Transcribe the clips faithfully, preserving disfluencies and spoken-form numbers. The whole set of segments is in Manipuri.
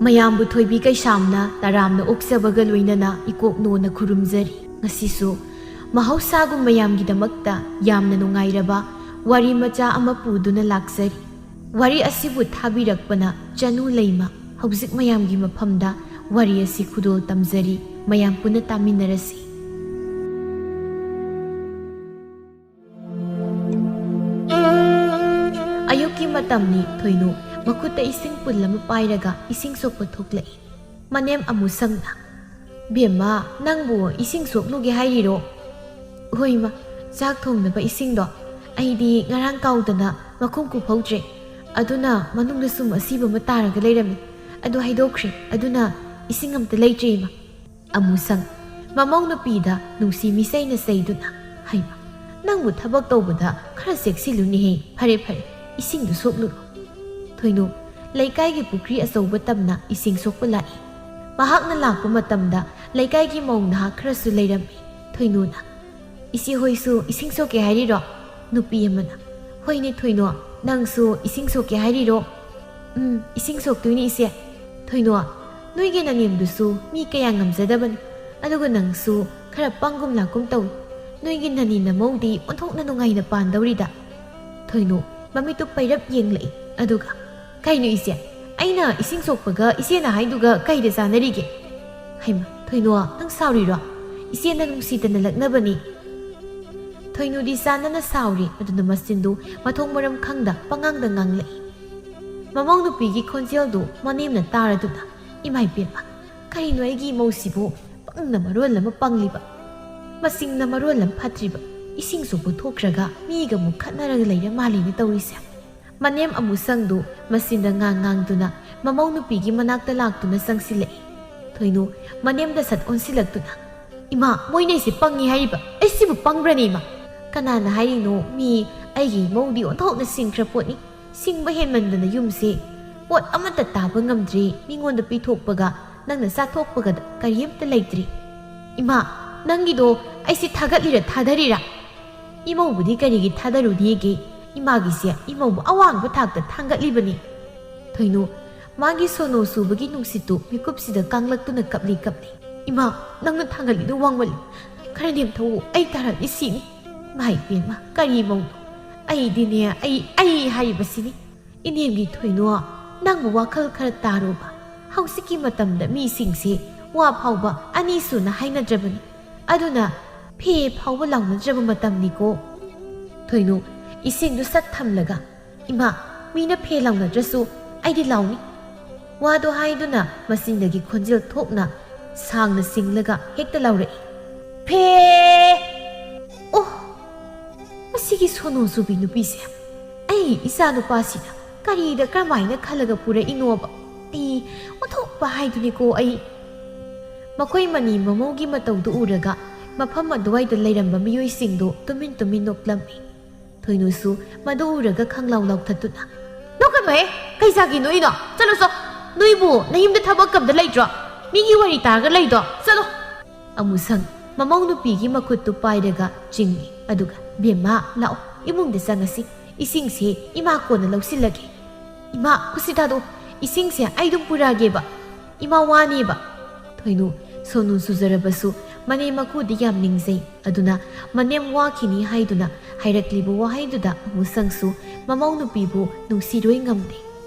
ꯃꯌꯥꯝꯕꯨ ꯊꯣꯏꯕꯤ ꯀꯩꯁꯥꯝꯅ ꯇꯔꯥꯝꯅ ꯑꯣꯛꯆꯕꯒ ꯂꯣꯏꯅꯅ ꯏꯀꯣꯛꯅꯣꯅ ꯈꯨꯔꯨꯝꯖꯔꯤ꯫ ꯉꯁꯤꯁꯨ ꯃꯍꯧꯁꯥꯒꯨꯝ ꯃꯌꯥꯝꯒꯤꯗꯃꯛꯇ ꯌꯥꯝꯅ ꯅꯨꯡꯉꯥꯏꯔꯕ ꯋꯥꯔꯤ ꯃꯆꯥ ꯑꯃ ꯄꯨꯗꯨꯅ ꯂꯥꯛꯆꯔꯤ꯫ ꯋꯥꯔꯤ ꯑꯁꯤꯕꯨ ꯊꯥꯕꯤꯔꯛꯄꯅ ꯆꯅꯨ ꯂꯩꯃ꯫ ꯍꯧꯖꯤꯛ ꯃꯌꯥꯝꯒꯤ ꯃꯐꯝꯗ ꯋꯥꯔꯤ ꯑꯁꯤ ꯈꯨꯗꯣꯜ ꯇꯝꯖꯔꯤ꯫ ꯃꯌꯥꯝ ꯄꯨꯟꯅ ꯇꯥꯃꯤꯟꯅꯔꯁꯤ꯫ ꯑꯌꯨꯛꯀꯤ ꯃꯇꯝꯅꯤ꯫ ꯊꯣꯏꯅꯨ ꯃꯈꯨꯠꯇ ꯏꯁꯤꯡ ꯄꯨꯜ ꯑꯃ ꯄꯥꯏꯔꯒ ꯏꯁꯤꯡ ꯁꯣꯛꯄ ꯊꯣꯛꯂꯛꯏ꯫ ꯃꯅꯦꯝ ꯑꯃꯨꯁꯪꯅ, "ꯕꯦꯝꯃ, ꯅꯪꯕꯨ ꯏꯁꯤꯡ ꯁꯣꯛꯂꯨꯒꯦ ꯍꯥꯏꯔꯤꯔꯣ?" "ꯍꯣꯏ ꯏꯃꯥ, ꯆꯥꯛ ꯊꯣꯡꯅꯕ ꯏꯁꯤꯡꯗꯣ ꯑꯩꯗꯤ ꯉꯔꯥꯡ ꯀꯥꯎꯗꯅ ꯃꯈꯨꯝ ꯀꯨꯞꯍꯧꯗ꯭ꯔꯦ꯫ ꯑꯗꯨꯅ ꯃꯅꯨꯡꯗ ꯁꯨꯝ ꯑꯁꯤꯕ ꯑꯃ ꯇꯥꯔꯒ ꯂꯩꯔꯝꯃꯤ꯫ ꯑꯗꯨ ꯍꯩꯗꯣꯛꯈ꯭ꯔꯦ꯫ ꯑꯗꯨꯅ ꯏꯁꯤꯡ ꯑꯝꯇ ꯂꯩꯇ꯭ꯔꯦ ꯏꯃꯥ꯫" ꯑꯃꯨꯁꯪ ꯃꯃꯧ ꯅꯨꯄꯤꯗ ꯅꯨꯡꯁꯤ ꯃꯤꯆꯩꯅ ꯆꯩꯗꯨꯅ, "ꯍꯩꯃ, ꯅꯪꯕꯨ ꯊꯕꯛ ꯇꯧꯕꯗ ꯈꯔ ꯆꯦꯛꯁꯤꯜꯂꯨꯅꯦꯍꯦ꯫ ꯐꯔꯦ ꯐꯔꯦ, ꯏꯁꯤꯡꯗꯨ ꯁꯣꯛꯂꯨꯔꯣ꯫" ꯊꯣꯏꯅꯨ ꯂꯩꯀꯥꯏꯒꯤ ꯄꯨꯈ꯭ꯔꯤ ꯑꯆꯧꯕ ꯇꯝꯅ ꯏꯁꯤꯡ ꯁꯣꯛꯄ ꯂꯥꯛꯏ꯫ ꯃꯍꯥꯛꯅ ꯂꯥꯛꯄ ꯃꯇꯝꯗ ꯂꯩꯀꯥꯏꯒꯤ ꯃꯧ ꯅꯍꯥ ꯈꯔꯁꯨ ꯂꯩꯔꯝꯃꯤ꯫ ꯊꯣꯏꯅꯨꯅ, "ꯏꯆꯦ ꯍꯣꯏꯁꯨ ꯏꯁꯤꯡ ꯁꯣꯛꯀꯦ ꯍꯥꯏꯔꯤꯔꯣ?" ꯅꯨꯄꯤ ꯑꯃꯅ, "ꯍꯣꯏꯅꯦ ꯊꯣꯏꯅꯣ, ꯅꯪꯁꯨ ꯏꯁꯤꯡ ꯁꯣꯛꯀꯦ ꯍꯥꯏꯔꯤꯔꯣ?" "ꯎꯝ, ꯏꯁꯤꯡ ꯁꯣꯛꯇꯣꯏꯅꯦ ꯏꯆꯦ꯫" "ꯊꯣꯏꯅꯣ, ꯅꯣꯏꯒꯤ ꯅꯅꯦꯝꯗꯨꯁꯨ ꯃꯤ ꯀꯌꯥ ꯉꯝꯖꯗꯕꯅꯤ, ꯑꯗꯨꯒ ꯅꯪꯁꯨ ꯈꯔ ꯄꯪꯒꯨꯝ ꯂꯥꯛꯀꯨꯝ ꯇꯧꯏ꯫ ꯅꯣꯏꯒꯤ ꯅꯅꯦ ꯅꯃꯧꯗꯤ ꯑꯣꯟꯊꯣꯛꯅ ꯅꯨꯡꯉꯥꯏꯅ ꯄꯥꯟꯗꯧꯔꯤꯗ꯫" ꯊꯣꯏꯅꯣ ꯃꯃꯤꯠꯇꯨ ꯄꯩꯔꯞ ꯌꯦꯡꯂꯛꯏ, ꯑꯗꯨꯒ, "ꯀꯩꯅꯣ ꯏꯆꯦ, ꯑꯩꯅ ꯏꯁꯤꯡ ꯁꯣꯛꯄꯒ ꯏꯆꯦꯅ ꯍꯥꯏꯗꯨꯒ ꯀꯩꯗ ꯆꯥꯟꯅꯔꯤꯒꯦ?" "ꯍꯩꯃ, ꯊꯣꯏꯅꯣ, ꯅꯪ ꯁꯥꯎꯔꯤꯔꯣ? ꯏꯆꯦꯅ ꯅꯨꯡꯁꯤꯗꯅ ꯂꯛꯅꯕꯅꯤ꯫" ꯊꯣꯏꯅꯨꯗꯤ ꯆꯥꯟꯅꯅ ꯁꯥꯎꯔꯤ, ꯑꯗꯨꯅ ꯃꯆꯤꯟꯗꯨ ꯃꯊꯣꯡ ꯃꯔꯝ ꯈꯪꯗ ꯄꯉꯥꯡꯗ ꯉꯥꯡꯂꯛꯏ꯫ ꯃꯃꯧ ꯅꯨꯄꯤꯒꯤ ꯈꯣꯟꯖꯦꯜꯗꯨ ꯃꯅꯦꯝꯅ ꯇꯥꯔꯗꯨꯅ, "ꯏꯃꯥ ꯏꯕꯦꯝꯃ, ꯀꯔꯤꯅꯣ ꯑꯩꯒꯤ ꯏꯃꯧꯁꯤꯕꯨ ꯄꯪꯅ ꯃꯔꯣꯜ ꯑꯃ ꯄꯪꯂꯤꯕ, ꯃꯆꯤꯡꯅ ꯃꯔꯣꯜ ꯑꯃ ꯐꯠꯇ꯭ꯔꯤꯕ, ꯏꯁꯤꯡꯁꯨ ꯄꯨꯊꯣꯛꯈ꯭ꯔꯒ ꯃꯤꯒ ꯑꯃꯨꯛ ꯈꯠꯅꯔꯒ ꯂꯩꯔ ꯃꯥꯜꯂꯦꯅ ꯇꯧꯔꯤꯁꯦ꯫" ꯃꯅꯦꯝ ꯑꯃꯨꯁꯪꯗꯨ ꯃꯆꯤꯟꯗ ꯉꯥꯡ ꯉꯥꯡꯗꯨꯅ ꯃꯃꯧ ꯅꯨꯄꯤꯒꯤ ꯃꯅꯥꯛꯇ ꯂꯥꯛꯇꯨꯅ ꯆꯪꯁꯤꯜꯂꯛꯏ꯫ ꯊꯣꯏꯅꯨ ꯃꯅꯦꯝꯗ ꯁꯠ ꯑꯣꯟꯁꯤꯜꯂꯛꯇꯨꯅ, "ꯏꯃꯥ, ꯃꯣꯏꯅ ꯑꯩꯁꯦ ꯄꯪꯉꯤ ꯍꯥꯏꯔꯤꯕ? ꯑꯩꯁꯤꯕꯨ ꯄꯪꯕ꯭ꯔꯅꯦ ꯏꯃꯥ? ꯀꯅꯥꯅ ꯍꯥꯏꯔꯤꯅꯣ ꯃꯤ ꯑꯩꯒꯤ ꯏꯃꯧꯗꯤ ꯑꯣꯟꯊꯣꯛꯅ ꯁꯤꯡꯈ꯭ꯔ ꯄꯣꯠꯅꯤ? ꯁꯤꯡꯕ ꯍꯦꯟꯃꯟꯗꯅ ꯌꯨꯝꯁꯦ ꯄꯣꯠ ꯑꯃꯠꯇ ꯇꯥꯕ ꯉꯝꯗ꯭ꯔꯤ, ꯃꯤꯉꯣꯟꯗ ꯄꯤꯊꯣꯛꯄꯒ ꯅꯪꯅ ꯆꯥꯊꯣꯛꯄꯒꯗ ꯀꯔꯤꯝꯇ ꯂꯩꯇ꯭ꯔꯤ꯫ ꯏꯃꯥ, ꯅꯪꯒꯤꯗꯣ ꯑꯩꯁꯦ ꯊꯥꯒꯠꯂꯤꯔ ꯊꯥꯗꯔꯤꯔꯥ? ꯏꯃꯧꯕꯨꯗꯤ ꯀꯔꯤꯒꯤ ꯊꯥꯗꯔꯨꯅꯤꯒꯦ? ꯏꯃꯥꯒꯤꯁꯦ ꯏꯃꯧꯕꯨ ꯑꯋꯥꯡꯕ ꯊꯥꯛꯇ ꯊꯥꯡꯒꯠꯂꯤꯕꯅꯤ꯫ ꯊꯣꯏꯅꯨ, ꯃꯥꯒꯤ ꯁꯣꯅꯣ ꯁꯨꯕꯒꯤ ꯅꯨꯡꯁꯤꯠꯇꯨ ꯃꯤꯀꯨꯞꯁꯤꯗ ꯀꯥꯡꯂꯛꯇꯨꯅ ꯀꯞꯂꯤ ꯀꯞꯂꯤ꯫ "ꯏꯃꯥ, ꯅꯪꯅ ꯊꯥꯡꯒꯠꯂꯤꯗꯨ ꯋꯥꯡꯃꯜꯂꯤ꯫ ꯈꯔ ꯅꯦꯝꯊꯧꯑꯣ, ꯑꯩ ꯇꯥꯔꯛꯂꯤ ꯁꯤꯅꯤ꯫ ꯃꯥꯏ ꯄꯦꯝꯃ, ꯀꯔꯤ ꯃꯧꯅꯣ? ꯑꯩꯗꯤꯅꯦ, ꯑꯩ, ꯑꯩ ꯍꯥꯏꯔꯤꯕꯁꯤꯅꯤ꯫ ꯏꯅꯦꯝꯒꯤ ꯊꯣꯏꯅꯣ, ꯅꯪꯕꯨ ꯋꯥꯈꯜ ꯈꯔ ꯇꯥꯔꯣꯕ꯫ ꯍꯧꯖꯤꯛꯀꯤ ꯃꯇꯝꯗ ꯃꯤꯁꯤꯡꯁꯦ ꯋꯥ ꯐꯥꯎꯕ ꯑꯅꯤ ꯁꯨꯅ ꯍꯥꯏꯅꯗ꯭ꯔꯕꯅꯤ꯫ ꯑꯗꯨꯅ ꯐꯦ ꯐꯥꯎꯕ ꯂꯥꯎꯅꯗ꯭ꯔꯕ ꯃꯇꯝꯅꯤꯀꯣ꯫" ꯊꯣꯏꯅꯨ ꯏꯁꯤꯡꯗꯨ ꯁꯠ ꯊꯝꯂꯒ, "ꯏꯃꯥ, ꯃꯤꯅ ꯐꯦ ꯂꯥꯎꯅꯗ꯭ꯔꯁꯨ ꯑꯩꯗꯤ ꯂꯥꯎꯅꯤ꯫" ꯋꯥꯗꯣ ꯍꯥꯏꯗꯨꯅ ꯃꯆꯤꯟꯗꯒꯤ ꯈꯣꯟꯖꯦꯜ ꯊꯣꯛꯅ ꯁꯥꯡꯅ ꯁꯤꯡꯂꯒ ꯍꯦꯛꯇ ꯂꯥꯎꯔꯛꯏ, "ꯐꯦ!" ꯑꯣ, ꯃꯁꯤꯒꯤ ꯁꯣꯅꯣ ꯆꯨꯕꯤ ꯅꯨꯄꯤꯁꯦ, ꯑꯩ ꯏꯆꯥ ꯅꯨꯄꯥꯁꯤꯅ ꯀꯔꯤꯗ ꯀꯔꯝꯍꯥꯏꯅ ꯈꯜꯂꯒ ꯄꯨꯔꯛꯏꯅꯣꯕ? ꯑꯩ ꯑꯣꯟꯊꯣꯛꯄ ꯍꯥꯏꯗꯨꯅꯤꯀꯣ ꯑꯩ꯫ ꯃꯈꯣꯏ ꯃꯅꯤ ꯃꯃꯧꯒꯤ ꯃꯇꯧꯗꯨ ꯎꯔꯒ ꯃꯐꯝ ꯑꯗꯨꯋꯥꯏꯗ ꯂꯩꯔꯝꯕ ꯃꯤꯑꯣꯏꯁꯤꯡꯗꯨ ꯇꯨꯃꯤꯟ ꯇꯨꯃꯤꯟ ꯅꯣꯛꯂꯝꯃꯤ꯫ ꯊꯣꯏꯅꯨꯁꯨ ꯃꯗꯨ ꯎꯔꯒ ꯈꯪꯂꯥꯎ ꯂꯥꯎꯊꯠꯇꯨꯅ, "ꯅꯣꯛꯀꯅꯨꯍꯦ! ꯀꯩ ꯆꯥꯒꯦ ꯅꯣꯛꯏꯅꯣ? ꯆꯠꯂꯣ ꯆꯣ! ꯅꯣꯏꯕꯨ ꯅꯌꯨꯝꯗ ꯊꯕꯛ ꯑꯝꯇ ꯂꯩꯇ꯭ꯔꯣ? ꯃꯤꯒꯤ ꯋꯥꯔꯤ ꯇꯥꯔꯒ ꯂꯩꯗꯣ? ꯆꯠꯂꯣ!" ꯑꯃꯨꯁꯪ ꯃꯃꯧ ꯅꯨꯄꯤꯒꯤ ꯃꯈꯨꯠꯇꯨ ꯄꯥꯏꯔꯒ ꯆꯤꯡꯏ, ꯑꯗꯨꯒ, "ꯕꯦꯝꯃ, ꯂꯥꯛꯑꯣ, ꯏꯃꯨꯡꯗ ꯆꯪꯉꯁꯤ꯫ ꯏꯁꯤꯡꯁꯦ ꯏꯃꯥ ꯀꯣꯟꯅ ꯂꯧꯁꯤꯜꯂꯒꯦ꯫" "ꯏꯃꯥ, ꯈꯨꯠꯁꯤ ꯊꯥꯗꯣꯛꯑꯣ, ꯏꯁꯤꯡꯁꯦ ꯑꯩ ꯑꯗꯨꯝ ꯄꯨꯔꯛꯑꯒꯦꯕ꯫ ꯏꯃꯥ ꯋꯥꯅꯦꯕ꯫" ꯊꯣꯏꯅꯨ ꯁꯣꯅꯨ ꯁꯨꯖꯔꯕꯁꯨ ꯃꯅꯦꯝ ꯃꯀꯨꯗꯤ ꯌꯥꯝ ꯅꯤꯡꯖꯩ꯫ ꯑꯗꯨꯅ ꯃꯅꯦꯝ ꯋꯥꯈꯤꯅꯤ ꯍꯥꯏꯗꯨꯅ ꯍꯥꯏꯔꯛꯂꯤꯕ ꯋꯥꯍꯩꯗꯨꯗ ꯑꯃꯨꯁꯪꯁꯨ ꯃꯃꯧ ꯅꯨꯄꯤꯕꯨ ꯅꯨꯡꯁꯤꯔꯣꯏ ꯉꯝꯗꯦ꯫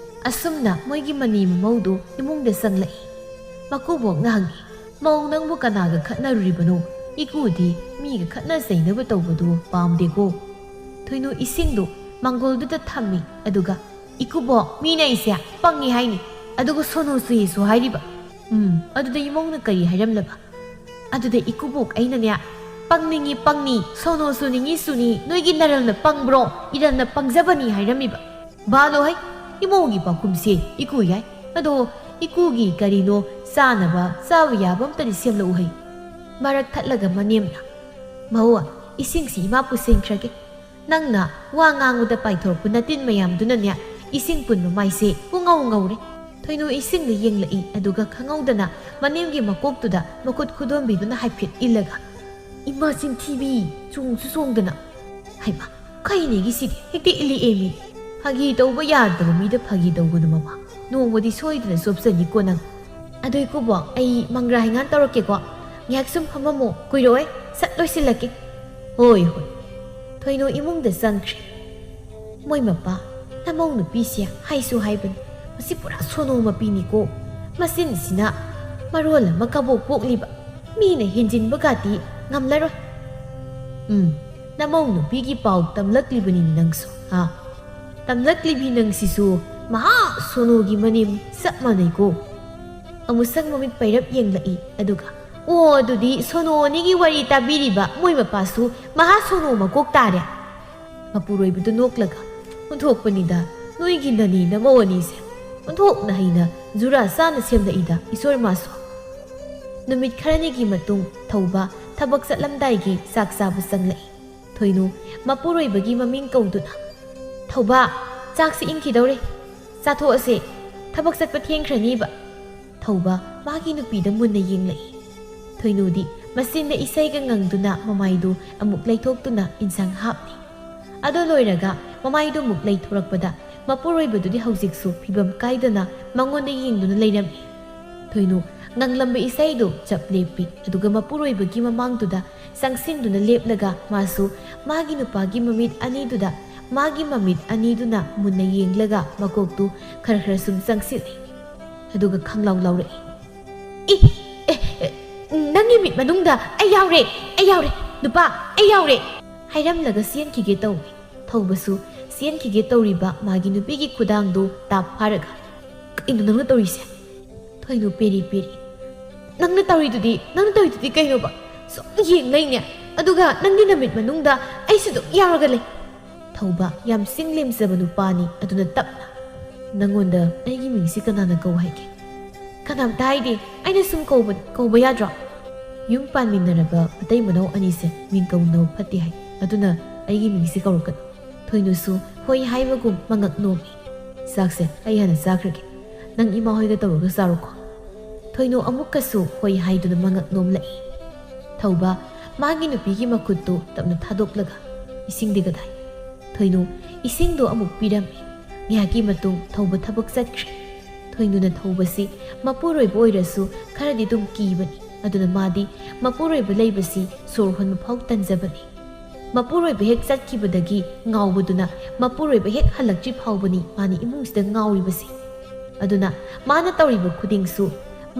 ꯑꯁꯨꯝꯅ ꯃꯣꯏꯒꯤ ꯃꯅꯤ ꯃꯃꯧꯗꯨ ꯏꯃꯨꯡꯗ ꯆꯪꯂꯛꯏ꯫ ꯃꯀꯨꯕꯣꯛꯅ ꯍꯪꯉꯤ, "ꯃꯧ, ꯅꯪꯕꯨ ꯀꯅꯥꯒ ꯈꯠꯅꯔꯨꯔꯤꯕꯅꯣ? ꯏꯀꯨꯗꯤ ꯃꯤꯒ ꯈꯠꯅ ꯆꯩꯅꯕ ꯇꯧꯕꯗꯨ ꯄꯥꯝꯗꯦꯀꯣ꯫" ꯊꯣꯏꯅꯨ ꯏꯁꯤꯡꯗꯨ ꯃꯥꯡꯒꯣꯜꯗꯨꯗ ꯊꯝꯃꯤ, ꯑꯗꯨꯒ, "ꯏꯀꯨꯕꯣꯛ, ꯃꯤꯅ ꯑꯩꯁꯦ ꯄꯪꯉꯤ ꯍꯥꯏꯅꯤ, ꯑꯗꯨꯒ ꯁꯣꯅꯨ ꯁꯨꯏꯁꯨ ꯍꯥꯏꯔꯤꯕ꯫" "ꯎꯝ, ꯑꯗꯨꯗ ꯏꯃꯧꯅ ꯀꯔꯤ ꯍꯥꯏꯔꯝꯂꯕ?" "ꯑꯗꯨꯗ ꯏꯀꯨꯕꯣꯛ ꯑꯩꯅꯅꯦ, 'ꯄꯪꯅꯤꯡꯉꯤ ꯄꯪꯅꯤ, ꯁꯣꯅꯣ ꯁꯨꯅꯤꯡꯉꯤ ꯁꯨꯅꯤ, ꯅꯣꯏꯒꯤ ꯅꯔꯜꯅ ꯄꯪꯕ꯭ꯔꯣ, ꯏꯔꯜꯅ ꯄꯪꯖꯕꯅꯤ' ꯍꯥꯏꯔꯝꯃꯤꯕ꯫" "ꯕꯥꯂꯣ ꯍꯩ, ꯏꯃꯧꯒꯤ ꯄꯥꯎꯈꯨꯝꯁꯦ ꯏꯀꯨ ꯌꯥꯏ꯫ ꯑꯗꯣ ꯏꯀꯨꯒꯤ ꯀꯔꯤꯅꯣ ꯆꯥꯅꯕ, ꯆꯥꯕ ꯌꯥꯕ ꯑꯝꯇꯗꯤ ꯁꯦꯝꯂꯛꯎ ꯍꯩ꯫" ꯃꯔꯛ ꯊꯠꯂꯒ ꯃꯅꯦꯝꯅ, "ꯃꯧ, ꯏꯁꯤꯡꯁꯤ ꯏꯃꯥ ꯄꯨꯁꯤꯟꯈ꯭ꯔꯒꯦ꯫ ꯅꯪꯅ ꯋꯥ ꯉꯥꯡꯕꯗ ꯄꯥꯏꯊꯣꯔꯛꯄ ꯅꯇꯤꯟ ꯃꯌꯥꯝꯗꯨꯅꯅꯦ, ꯏꯁꯤꯡ ꯄꯨꯟꯕ ꯃꯥꯏꯁꯦ ꯄꯨꯡꯉꯧ ꯉꯧꯔꯦ꯫ ꯊꯣꯏꯅꯨ ꯏꯁꯤꯡꯗ ꯌꯦꯡꯂꯛꯏ, ꯑꯗꯨꯒ ꯈꯪꯍꯧꯗꯅ ꯃꯅꯦꯝꯒꯤ ꯃꯀꯣꯛꯇꯨꯗ ꯃꯈꯨꯠ ꯈꯨꯗꯣꯝꯕꯤꯗꯨꯅ ꯍꯥꯏꯐꯦꯠ ꯏꯜꯂꯒ, "ꯏꯃꯥ ꯆꯤꯟꯊꯤꯕꯤ, ꯆꯣꯡꯁꯨ ꯆꯣꯡꯗꯅ꯫ ꯍꯩꯃꯥ, ꯀꯩꯅꯦꯒꯤ ꯁꯤꯗꯤ ꯍꯦꯛꯇ ꯏꯜꯂꯛꯑꯦ ꯃꯤ꯫ ꯐꯥꯒꯤ ꯇꯧꯕ ꯌꯥꯗꯕ ꯃꯤꯗ ꯐꯥꯒꯤ ꯇꯧꯒꯅꯨ ꯃꯃꯥ, ꯅꯣꯡꯃꯗꯤ ꯁꯣꯏꯗꯅ ꯆꯣꯞꯆꯅꯤꯀꯣ ꯅꯪ꯫ ꯑꯗꯨ ꯏꯀꯨꯕꯣꯛ, ꯑꯩ ꯃꯪꯒ꯭ꯔꯥ ꯍꯩꯉꯥꯟ ꯇꯧꯔꯛꯀꯦꯀꯣ, ꯉꯥꯏꯍꯥꯛ ꯁꯨꯝ ꯐꯝꯃꯝꯃꯣ, ꯀꯨꯏꯔꯣꯏ, ꯁꯠ ꯂꯣꯏꯁꯤꯜꯂꯛꯀꯦ꯫" "ꯍꯣꯏ ꯍꯣꯏ꯫" ꯊꯣꯏꯅꯨ ꯏꯃꯨꯡꯗ ꯆꯪꯈ꯭ꯔꯦ꯫ "ꯃꯣꯏ ꯃꯄꯥ, ꯅꯃꯧ ꯅꯨꯄꯤꯁꯦ ꯍꯥꯏꯁꯨ ꯍꯥꯏꯕꯅꯤ, ꯃꯁꯤ ꯄꯨꯔꯥ ꯁꯣꯅꯣ ꯃꯄꯤꯅꯤꯀꯣ꯫ ꯃꯆꯤꯟꯁꯤꯅ ꯃꯔꯣꯜ ꯑꯃ ꯀꯕꯣꯛ ꯄꯣꯛꯂꯤꯕ, ꯃꯤꯅ ꯍꯦꯟꯖꯤꯟꯕꯒꯗꯤ ꯉꯝꯂꯔꯣꯏ꯫" "ꯎꯝ, ꯅꯃꯧ ꯅꯨꯄꯤꯒꯤ ꯄꯥꯎ ꯇꯝꯂꯛꯂꯤꯕꯅꯤꯅꯦ ꯅꯪꯁꯨ, ꯍꯥ? ꯇꯝꯂꯛꯂꯤꯕꯤ ꯅꯪꯁꯤꯁꯨ ꯃꯍꯥ ꯁꯣꯅꯣꯒꯤ ꯃꯅꯦꯝ ꯆꯞ ꯃꯥꯟꯅꯩꯀꯣ꯫" ꯑꯃꯨꯁꯪ ꯃꯃꯤꯠ ꯄꯩꯔꯞ ꯌꯦꯡꯂꯛꯏ, ꯑꯗꯨꯒ, "ꯑꯣ, ꯑꯗꯨꯗꯤ ꯁꯣꯅꯣ ꯑꯅꯤꯒꯤ ꯋꯥꯔꯤ ꯇꯥꯕꯤꯔꯤꯕ ꯃꯣꯏ ꯃꯄꯥꯁꯨ ꯃꯍꯥ ꯁꯣꯅꯣ ꯃꯀꯣꯛ ꯇꯥꯔꯦ꯫" ꯃꯄꯨꯔꯣꯏꯕꯗꯨ ꯅꯣꯛꯂꯒ, "ꯑꯣꯟꯊꯣꯛꯄꯅꯤꯗ, ꯅꯣꯏꯒꯤ ꯅꯅꯦ ꯅꯃꯧ ꯑꯅꯤꯁꯦ ꯑꯣꯟꯊꯣꯛꯅ ꯍꯩꯅ ꯖꯨꯔꯥ ꯆꯥꯅ ꯁꯦꯝꯂꯛꯏꯗ, ꯏꯁꯣꯔ ꯃꯥꯁꯨ꯫" ꯅꯨꯃꯤꯠ ꯈꯔꯅꯤꯒꯤ ꯃꯇꯨꯡ ꯊꯧꯕ ꯊꯕꯛ ꯆꯠꯂꯝꯗꯥꯏꯒꯤ ꯆꯥꯛ ꯆꯥꯕ ꯆꯪꯂꯛꯏ꯫ ꯊꯣꯏꯅꯨ ꯃꯄꯨꯔꯣꯏꯕꯒꯤ ꯃꯃꯤꯡ ꯀꯧꯗꯨꯅ, "ꯊꯧꯕ, ꯆꯥꯛꯁꯤ ꯏꯪꯈꯤꯗꯧꯔꯦ, ꯆꯥꯊꯣꯛꯑꯁꯦ, ꯊꯕꯛ ꯆꯠꯄ ꯊꯦꯡꯈ꯭ꯔꯅꯤꯕ꯫" ꯊꯧꯕ ꯃꯥꯒꯤ ꯅꯨꯄꯤꯗ ꯃꯨꯟꯅ ꯌꯦꯡꯂꯛꯏ꯫ ꯊꯣꯏꯅꯨꯗꯤ ꯃꯆꯤꯟꯗ ꯏꯁꯩꯒ ꯉꯪꯗꯨꯅ ꯃꯃꯥꯏꯗꯨ ꯑꯃꯨꯛ ꯂꯩꯊꯣꯛꯇꯨꯅ ꯏꯟꯁꯥꯡ ꯍꯥꯞꯂꯤ꯫ ꯑꯗꯨ ꯂꯣꯏꯔꯒ ꯃꯃꯥꯏꯗꯨ ꯑꯃꯨꯛ ꯂꯩꯊꯣꯔꯛꯄꯗ ꯃꯄꯨꯔꯣꯏꯕꯗꯨꯗꯤ ꯍꯧꯖꯤꯛꯁꯨ ꯐꯤꯕꯝ ꯀꯥꯏꯗꯅ ꯃꯉꯣꯟꯗ ꯌꯦꯡꯗꯨꯅ ꯂꯩꯔꯝꯃꯤ꯫ ꯊꯣꯏꯅꯨ ꯉꯪꯂꯝꯕ ꯏꯁꯩꯗꯨ ꯆꯞ ꯂꯦꯞꯄꯤ, ꯑꯗꯨꯒ ꯃꯄꯨꯔꯣꯏꯕꯒꯤ ꯃꯃꯥꯡꯗꯨꯗ ꯆꯪꯁꯤꯟꯗꯨꯅ ꯂꯦꯞꯂꯒ ꯃꯥꯁꯨ ꯃꯥꯒꯤ ꯅꯨꯄꯥꯒꯤ ꯃꯃꯤꯠ ꯑꯅꯤꯗꯨꯗ, ꯃꯥꯒꯤ ꯃꯃꯤꯠ ꯑꯅꯤꯗꯨꯅ ꯃꯨꯟꯅ ꯌꯦꯡꯂꯒ ꯃꯀꯣꯛꯇꯨ ꯈꯔ ꯈꯔ ꯁꯨꯝ ꯆꯪꯁꯤꯜꯂꯤ꯫ ꯑꯗꯨꯒ ꯈꯪꯂꯥꯎ ꯂꯥꯎꯔꯛꯏ, "ꯏ, ꯑꯦ, ꯑꯦ, ꯅꯪꯒꯤ ꯃꯤꯠ ꯃꯅꯨꯡꯗ ꯑꯩ ꯌꯥꯎꯔꯦ, ꯑꯩ ꯌꯥꯎꯔꯦ, ꯅꯨꯄꯥ, ꯑꯩ ꯌꯥꯎꯔꯦ!" ꯍꯥꯏꯔꯝꯂꯒ ꯆꯦꯟꯈꯤꯒꯦ ꯇꯧꯏ꯫ ꯊꯧꯕꯁꯨ ꯆꯦꯟꯈꯤꯒꯦ ꯇꯧꯔꯤꯕ ꯃꯥꯒꯤ ꯅꯨꯄꯤꯒꯤ ꯈꯨꯗꯥꯡꯗꯨ ꯇꯥꯞ ꯐꯥꯔꯒ, "ꯀꯩꯅꯣ ꯅꯪꯅ ꯇꯧꯔꯤꯁꯦ?" ꯊꯣꯏꯅꯨ ꯄꯦꯔꯤ ꯄꯦꯔꯤ, "ꯅꯪꯅ ꯇꯧꯔꯤꯗꯨꯗꯤ, ꯅꯪꯅ ꯇꯧꯔꯤꯗꯨꯗꯤ ꯀꯩꯅꯣꯕ? ꯁꯨꯝ ꯌꯦꯡ ꯂꯩꯅꯦ, ꯑꯗꯨꯒ ꯅꯪꯒꯤ ꯅꯃꯤꯠ ꯃꯅꯨꯡꯗ ꯑꯩꯁꯨ ꯑꯗꯨꯝ ꯌꯥꯎꯔꯒ ꯂꯩ꯫" ꯊꯧꯕ ꯌꯥꯝ ꯆꯤꯡ ꯂꯦꯝꯖꯕ ꯅꯨꯄꯥꯅꯤ, ꯑꯗꯨꯅ ꯇꯞꯅ, "ꯅꯪꯉꯣꯟꯗ ꯑꯩꯒꯤ ꯃꯤꯡꯁꯤ ꯀꯅꯥꯅ ꯀꯧ ꯍꯥꯏꯒꯦ?" "ꯀꯅꯥꯝꯇ ꯍꯥꯏꯗꯦ, ꯑꯩꯅ ꯁꯨꯝ ꯀꯧꯕꯅꯤ, ꯀꯧꯕ ꯌꯥꯗ꯭ꯔꯣ?" "ꯌꯨꯝ ꯄꯥꯟꯃꯤꯟꯅꯔꯕ ꯃꯇꯩ ꯃꯅꯥꯎ ꯑꯅꯤꯁꯦ ꯃꯤꯡ ꯀꯧꯅꯕ ꯐꯠꯇꯦ ꯍꯥꯏ, ꯑꯗꯨꯅ ꯑꯩꯒꯤ ꯃꯤꯡꯁꯤ ꯀꯧꯔꯛꯀꯅꯨ꯫" ꯊꯣꯏꯅꯨꯁꯨ ꯍꯣꯏ ꯍꯥꯏꯕꯒꯨꯝ ꯃꯉꯛ ꯅꯣꯝꯃꯤ꯫ "ꯆꯥꯛꯁꯦ ꯑꯩ ꯍꯥꯟꯅ ꯆꯥꯈ꯭ꯔꯒꯦ, "ꯅꯪ ꯏꯃꯥ ꯍꯣꯏꯒ ꯇꯧꯔꯒ ꯆꯥꯔꯣꯀꯣ꯫" ꯊꯣꯏꯅꯨ ꯑꯃꯨꯛꯀꯁꯨ ꯍꯣꯏ ꯍꯥꯏꯗꯨꯅ ꯃꯉꯛ ꯅꯣꯝꯂꯛꯏ꯫ ꯊꯧꯕ ꯃꯥꯒꯤ ꯅꯨꯄꯤꯒꯤ ꯃꯈꯨꯠꯇꯨ ꯇꯞꯅ ꯊꯥꯗꯣꯛꯂꯒ, "ꯏꯁꯤꯡꯗꯤ ꯀꯗꯥꯏ?" ꯊꯣꯏꯅꯨ ꯏꯁꯤꯡꯗꯨ ꯑꯃꯨꯛ ꯄꯤꯔꯝꯃꯤ꯫ ꯉꯥꯏꯍꯥꯛꯀꯤ ꯃꯇꯨꯡ ꯊꯧꯕ ꯊꯕꯛ ꯆꯠꯈ꯭ꯔꯦ꯫ ꯊꯣꯏꯅꯨꯅ ꯊꯧꯕꯁꯤ ꯃꯄꯨꯔꯣꯏꯕ ꯑꯣꯏꯔꯁꯨ ꯈꯔꯗꯤ ꯑꯗꯨꯝ ꯀꯤꯕꯅꯤ꯫ ꯑꯗꯨꯅ ꯃꯥꯗꯤ ꯃꯄꯨꯔꯣꯏꯕ ꯂꯩꯕꯁꯤ ꯁꯣꯔ ꯍꯣꯟꯕ ꯐꯥꯎ ꯇꯟꯖꯕꯅꯤ꯫ ꯃꯄꯨꯔꯣꯏꯕ ꯍꯦꯛ ꯆꯠꯈꯤꯕꯗꯒꯤ ꯉꯥꯎꯕꯗꯨꯅ ꯃꯄꯨꯔꯣꯏꯕ ꯍꯦꯛ ꯍꯜꯂꯛꯇ꯭ꯔꯤ ꯐꯥꯎꯕꯅꯤ ꯃꯥꯅ ꯏꯃꯨꯡꯁꯤꯗ ꯉꯥꯎꯔꯤꯕꯁꯤ꯫ ꯑꯗꯨꯅ ꯃꯥꯅ ꯇꯧꯔꯤꯕ ꯈꯨꯗꯤꯡꯁꯨ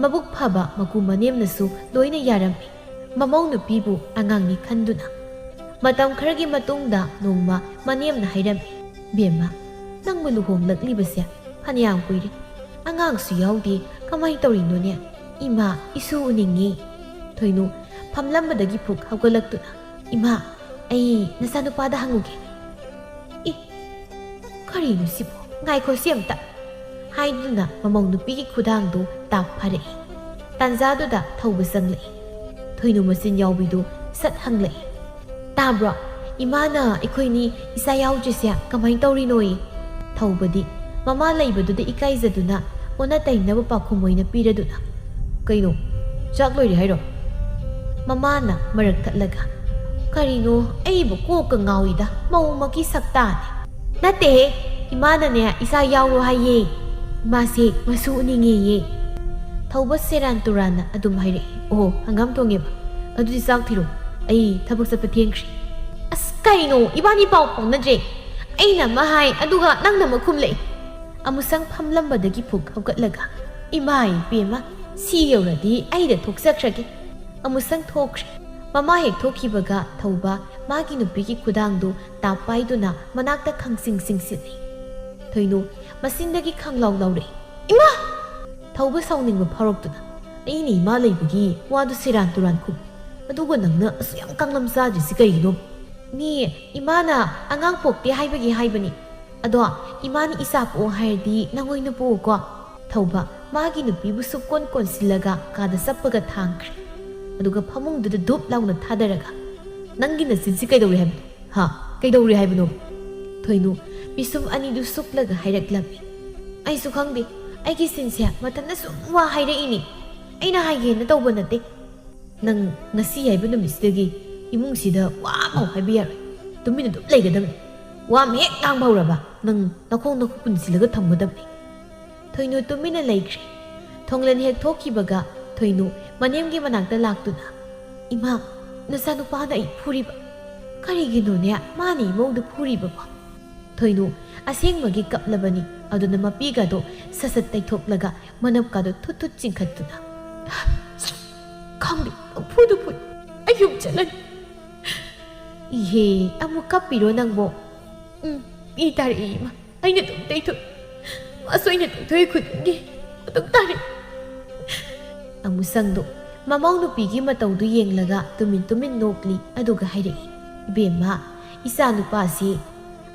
ꯃꯕꯨꯛ ꯐꯕ ꯃꯀꯨ ꯃꯅꯦꯝꯅꯁꯨ ꯂꯣꯏꯅ ꯌꯥꯔꯝꯃꯤ꯫ ꯃꯃꯧ ꯅꯨꯄꯤꯕꯨ ꯑꯉꯥꯡꯅꯤ ꯈꯟꯗꯨꯅ꯫ ꯃꯇꯝ ꯈꯔꯒꯤ ꯃꯇꯨꯡꯗ ꯅꯣꯡꯃ ꯃꯅꯦꯝꯅ ꯍꯥꯏꯔꯝꯃꯤ, "ꯕꯦꯝꯃ, ꯅꯪꯕꯨ ꯂꯨꯍꯣꯡꯂꯛꯂꯤꯕꯁꯦ ꯐꯅꯌꯥꯝ ꯀꯨꯏꯔꯦ꯫ ꯑꯉꯥꯡꯁꯨ ꯌꯥꯎꯗꯦ, ꯀꯃꯥꯏ ꯇꯧꯔꯤꯅꯣꯅꯦ? ꯏꯃꯥ, ꯏꯁꯨ ꯎꯅꯤꯡꯉꯤ꯫" ꯊꯣꯏꯅꯨ ꯐꯝꯂꯝꯕꯗꯒꯤ ꯐꯨꯛ ꯍꯧꯒꯠꯂꯛꯇꯨꯅ, "ꯏꯃꯥ, ꯑꯩ ꯅꯆꯥꯅꯨꯄꯥꯗ ꯍꯪꯉꯨꯒꯦ꯫" "ꯏ, ꯀꯔꯤꯅꯣ ꯁꯤꯕꯣ? ꯉꯥꯏꯈꯣ ꯁꯤ ꯑꯝꯇ꯫" ꯍꯥꯏꯗꯨꯅ ꯃꯃꯧ ꯅꯨꯄꯤꯒꯤ ꯈꯨꯗꯥꯡꯗꯨ ꯇꯥꯞ ꯐꯥꯔꯛꯏ꯫ ꯇꯥꯟꯖꯥꯗꯨꯗ ꯊꯧꯕ ꯆꯪꯂꯛꯏ꯫ ꯊꯣꯏꯅꯨ ꯃꯆꯤꯟ ꯌꯥꯎꯕꯤꯗꯨ ꯁꯠ ꯍꯪꯂꯛꯏ, "ꯇꯥꯕ꯭ꯔꯣ? ꯏꯃꯥꯅ ꯑꯩꯈꯣꯏꯅꯤ ꯏꯆꯥ ꯌꯥꯎꯗ꯭ꯔꯤꯁꯦ ꯀꯃꯥꯏ ꯇꯧꯔꯤꯅꯣꯌꯦ?" ꯊꯧꯕꯗꯤ ꯃꯃꯥ ꯂꯩꯕꯗꯨꯗ ꯏꯀꯥꯏꯖꯗꯨꯅ ꯑꯣꯟꯅ ꯇꯩꯅꯕ ꯄꯥꯎꯈꯨꯝ ꯑꯣꯏꯅ ꯄꯤꯔꯗꯨꯅ, "ꯀꯩꯅꯣ? ꯆꯥꯛ ꯂꯣꯏꯔꯦ ꯍꯥꯏꯔꯣ?" ꯃꯃꯥꯅ ꯃꯔꯛ ꯊꯠꯂꯒ, "ꯀꯔꯤꯅꯣ, ꯑꯩꯕꯨ ꯀꯣꯛꯀ ꯉꯥꯎꯏꯗ, ꯃꯧꯃꯛꯀꯤ ꯁꯛꯇꯥꯅꯦ꯫" "ꯅꯠꯇꯦꯍꯦ, ꯏꯃꯥꯅꯅꯦ ꯏꯆꯥ ꯌꯥꯎꯔꯣ ꯍꯥꯏꯌꯦ꯫ ꯏꯃꯥꯁꯦ ꯃꯁꯨ ꯎꯅꯤꯡꯉꯦꯌꯦ꯫" ꯊꯧꯕ ꯁꯦꯔꯥꯟ ꯇꯨꯔꯥꯟꯅ ꯑꯗꯨꯝ ꯍꯥꯏꯔꯛꯏ꯫ "ꯑꯣ, ꯍꯪꯒꯥꯝ ꯊꯣꯡꯉꯦꯕ꯫ ꯑꯗꯨꯗꯤ ꯆꯥꯛ ꯊꯤꯔꯣ, ꯑꯩ ꯊꯕꯛ ꯆꯠꯄ ꯊꯦꯡꯈ꯭ꯔꯦ꯫" "ꯑꯁ ꯀꯩꯅꯣ, ꯏꯕꯥꯅꯤ ꯄꯥꯎ ꯐꯥꯎꯅꯗ꯭ꯔꯦ꯫ ꯑꯩꯅ ꯑꯃ ꯍꯥꯏ, ꯑꯗꯨꯒ ꯅꯪꯅ ꯑꯃ ꯈꯨꯝꯂꯛꯏ꯫" ꯑꯃꯨꯁꯪ ꯐꯝꯂꯝꯕꯗꯒꯤ ꯐꯨꯛ ꯍꯧꯒꯠꯂꯒ, "ꯏꯃꯥ ꯏꯕꯦꯝꯃ, ꯁꯤ ꯌꯧꯔꯗꯤ ꯑꯩꯗ ꯊꯣꯛꯆꯈ꯭ꯔꯒꯦ꯫" ꯑꯃꯨꯁꯪ ꯊꯣꯛꯈ꯭ꯔꯦ꯫ ꯃꯃꯥ ꯍꯦꯛ ꯊꯣꯛꯈꯤꯕꯒ ꯊꯧꯕ ꯃꯥꯒꯤ ꯅꯨꯄꯤꯒꯤ ꯈꯨꯗꯥꯡꯗꯨ ꯇꯥꯞ ꯄꯥꯏꯗꯨꯅ ꯃꯅꯥꯛꯇ ꯈꯪꯁꯤꯡ ꯁꯤꯡꯁꯤꯜꯂꯤ꯫ ꯊꯣꯏꯅꯨ ꯃꯆꯤꯟꯗꯒꯤ ꯈꯪꯂꯥꯎ ꯂꯥꯎꯔꯛꯏ, "ꯏꯃꯥ!" ꯊꯧꯕ ꯁꯥꯎꯅꯤꯡꯕ ꯐꯥꯎꯔꯛꯇꯨꯅ, "ꯑꯩꯅ ꯏꯃꯥ ꯂꯩꯕꯒꯤ ꯋꯥꯗꯨ ꯁꯦꯔꯥꯟ ꯇꯨꯔꯥꯟ ꯈꯨꯝ꯫ ꯑꯗꯨꯒ ꯅꯪꯅ ꯑꯁꯨꯛ ꯌꯥꯝ ꯀꯥꯡꯂꯝ ꯆꯥꯗ꯭ꯔꯤꯁꯤ ꯀꯔꯤꯒꯤꯅꯣ?" "ꯃꯤ ꯏꯃꯥꯅ ꯑꯉꯥꯡ ꯄꯣꯛꯇꯦ ꯍꯥꯏꯕꯒꯤ ꯍꯥꯏꯕꯅꯤ꯫ ꯑꯗꯣ ꯏꯃꯥꯅ ꯏꯆꯥ ꯄꯣꯛꯑꯣ ꯍꯥꯏꯔꯗꯤ ꯅꯪ ꯑꯣꯏꯅ ꯄꯣꯛꯎꯀꯣ꯫" ꯊꯧꯕ ꯃꯥꯒꯤ ꯅꯨꯄꯤꯕꯨ ꯁꯨꯛꯀꯣꯟ ꯀꯣꯟꯁꯤꯜꯂꯒ ꯀꯥꯗ ꯆꯞꯄꯒ ꯊꯥꯡꯈ꯭ꯔꯦ꯫ ꯑꯗꯨꯒ ꯐꯃꯨꯡꯗꯨꯗ ꯙꯨꯞ ꯂꯥꯎꯅ ꯊꯥꯗꯔꯒ, "ꯅꯪꯒꯤ ꯅꯆꯤꯟꯁꯤ ꯀꯩꯗꯧꯔꯦ ꯍꯥꯏꯕꯅꯣ? ꯍꯥ? ꯀꯩꯗꯧꯔꯦ ꯍꯥꯏꯕꯅꯣ?" ꯊꯣꯏꯅꯨ ꯄꯤꯁꯨꯝ ꯑꯅꯤꯗꯨ ꯁꯨꯛꯂꯒ ꯍꯥꯏꯔꯛꯂꯝꯃꯤ, "ꯑꯩꯁꯨ ꯈꯪꯗꯦ, ꯑꯩꯒꯤ ꯁꯤꯟꯁꯦ ꯃꯊꯟꯇ ꯁꯨꯝ ꯋꯥ ꯍꯥꯏꯔꯛꯏꯅꯦ꯫ ꯑꯩꯅ ꯍꯥꯏꯒꯦꯅ ꯇꯧꯕ ꯅꯠꯇꯦ꯫ ꯅꯪ ꯉꯁꯤ ꯍꯥꯏꯕ ꯅꯨꯃꯤꯠꯁꯤꯗꯒꯤ ꯏꯃꯨꯡꯁꯤꯗ ꯋꯥ ꯑꯃꯐꯥꯎ ꯍꯥꯏꯕ ꯌꯥꯔꯣꯏ꯫ ꯇꯨꯃꯤꯟꯅ ꯑꯗꯨꯝ ꯂꯩꯒꯗꯕꯅꯤ꯫ ꯋꯥ ꯑꯃ ꯍꯦꯛ ꯉꯥꯡꯕ ꯍꯧꯔꯕ ꯅꯪ ꯅꯈꯣꯡ ꯅꯈꯨꯠ ꯄꯨꯟꯁꯤꯜꯂꯒ ꯊꯝꯒꯗꯕꯅꯤ꯫ ꯊꯣꯏꯅꯨ ꯇꯨꯃꯤꯟꯅ ꯂꯩꯈ꯭ꯔꯦ꯫ ꯊꯣꯡꯂꯦꯟ ꯍꯦꯛ ꯊꯣꯛꯈꯤꯕꯒ ꯊꯣꯏꯅꯨ ꯃꯅꯦꯝꯒꯤ ꯃꯅꯥꯛꯇ ꯂꯥꯛꯇꯨꯅ, "ꯏꯃꯥ, ꯅꯆꯥꯅꯨꯄꯥꯅ ꯑꯩ ꯐꯨꯔꯤꯕ꯫ ꯀꯔꯤꯒꯤꯅꯣꯅꯦ ꯃꯥꯅ ꯏꯃꯧꯗ ꯐꯨꯔꯤꯕꯕꯣ?" ꯊꯣꯏꯅꯨ ꯑꯁꯦꯡꯕꯒꯤ ꯀꯞꯂꯕꯅꯤ꯫ ꯑꯗꯨꯅ ꯃꯄꯤꯒꯗꯣ ꯁꯠ ꯁꯠ ꯇꯩꯊꯣꯛꯂꯒ ꯃꯅꯞꯀꯥꯗꯣ ꯊꯨꯠ ꯊꯨꯠ ꯆꯤꯡꯈꯠꯇꯨꯅ, "ꯈꯪꯗꯦ, ꯄꯪꯐꯨꯗ ꯐꯨꯏ꯫ ꯑꯩ ꯌꯨꯝ ꯆꯠꯂꯅꯤ꯫" "ꯏꯍꯦ, ꯑꯃꯨꯛ ꯀꯞꯄꯤꯔꯣ ꯅꯪꯕꯣ?" "ꯎꯝ, ꯄꯤ ꯇꯥꯔꯛꯏ ꯏꯃꯥ꯫ ꯑꯩꯅ ꯑꯗꯨꯝ ꯇꯩꯊꯣꯛꯏ꯫ ꯃꯥꯁꯨ ꯑꯩꯅ ꯇꯩꯊꯣꯛꯏ ꯈꯨꯗꯤꯡꯒꯤ ꯑꯗꯨꯝ ꯇꯥꯔꯛꯏ꯫" ꯑꯃꯨꯁꯪꯗꯣ ꯃꯃꯧ ꯅꯨꯄꯤꯒꯤ ꯃꯇꯧꯗꯨ ꯌꯦꯡꯂꯒ ꯇꯨꯃꯤꯟ ꯇꯨꯃꯤꯟ ꯅꯣꯛꯂꯤ꯫ ꯑꯗꯨꯒ ꯍꯥꯏꯔꯛꯏ, "ꯏꯕꯦꯝꯃ, ꯏꯆꯥ ꯅꯨꯄꯥꯁꯤ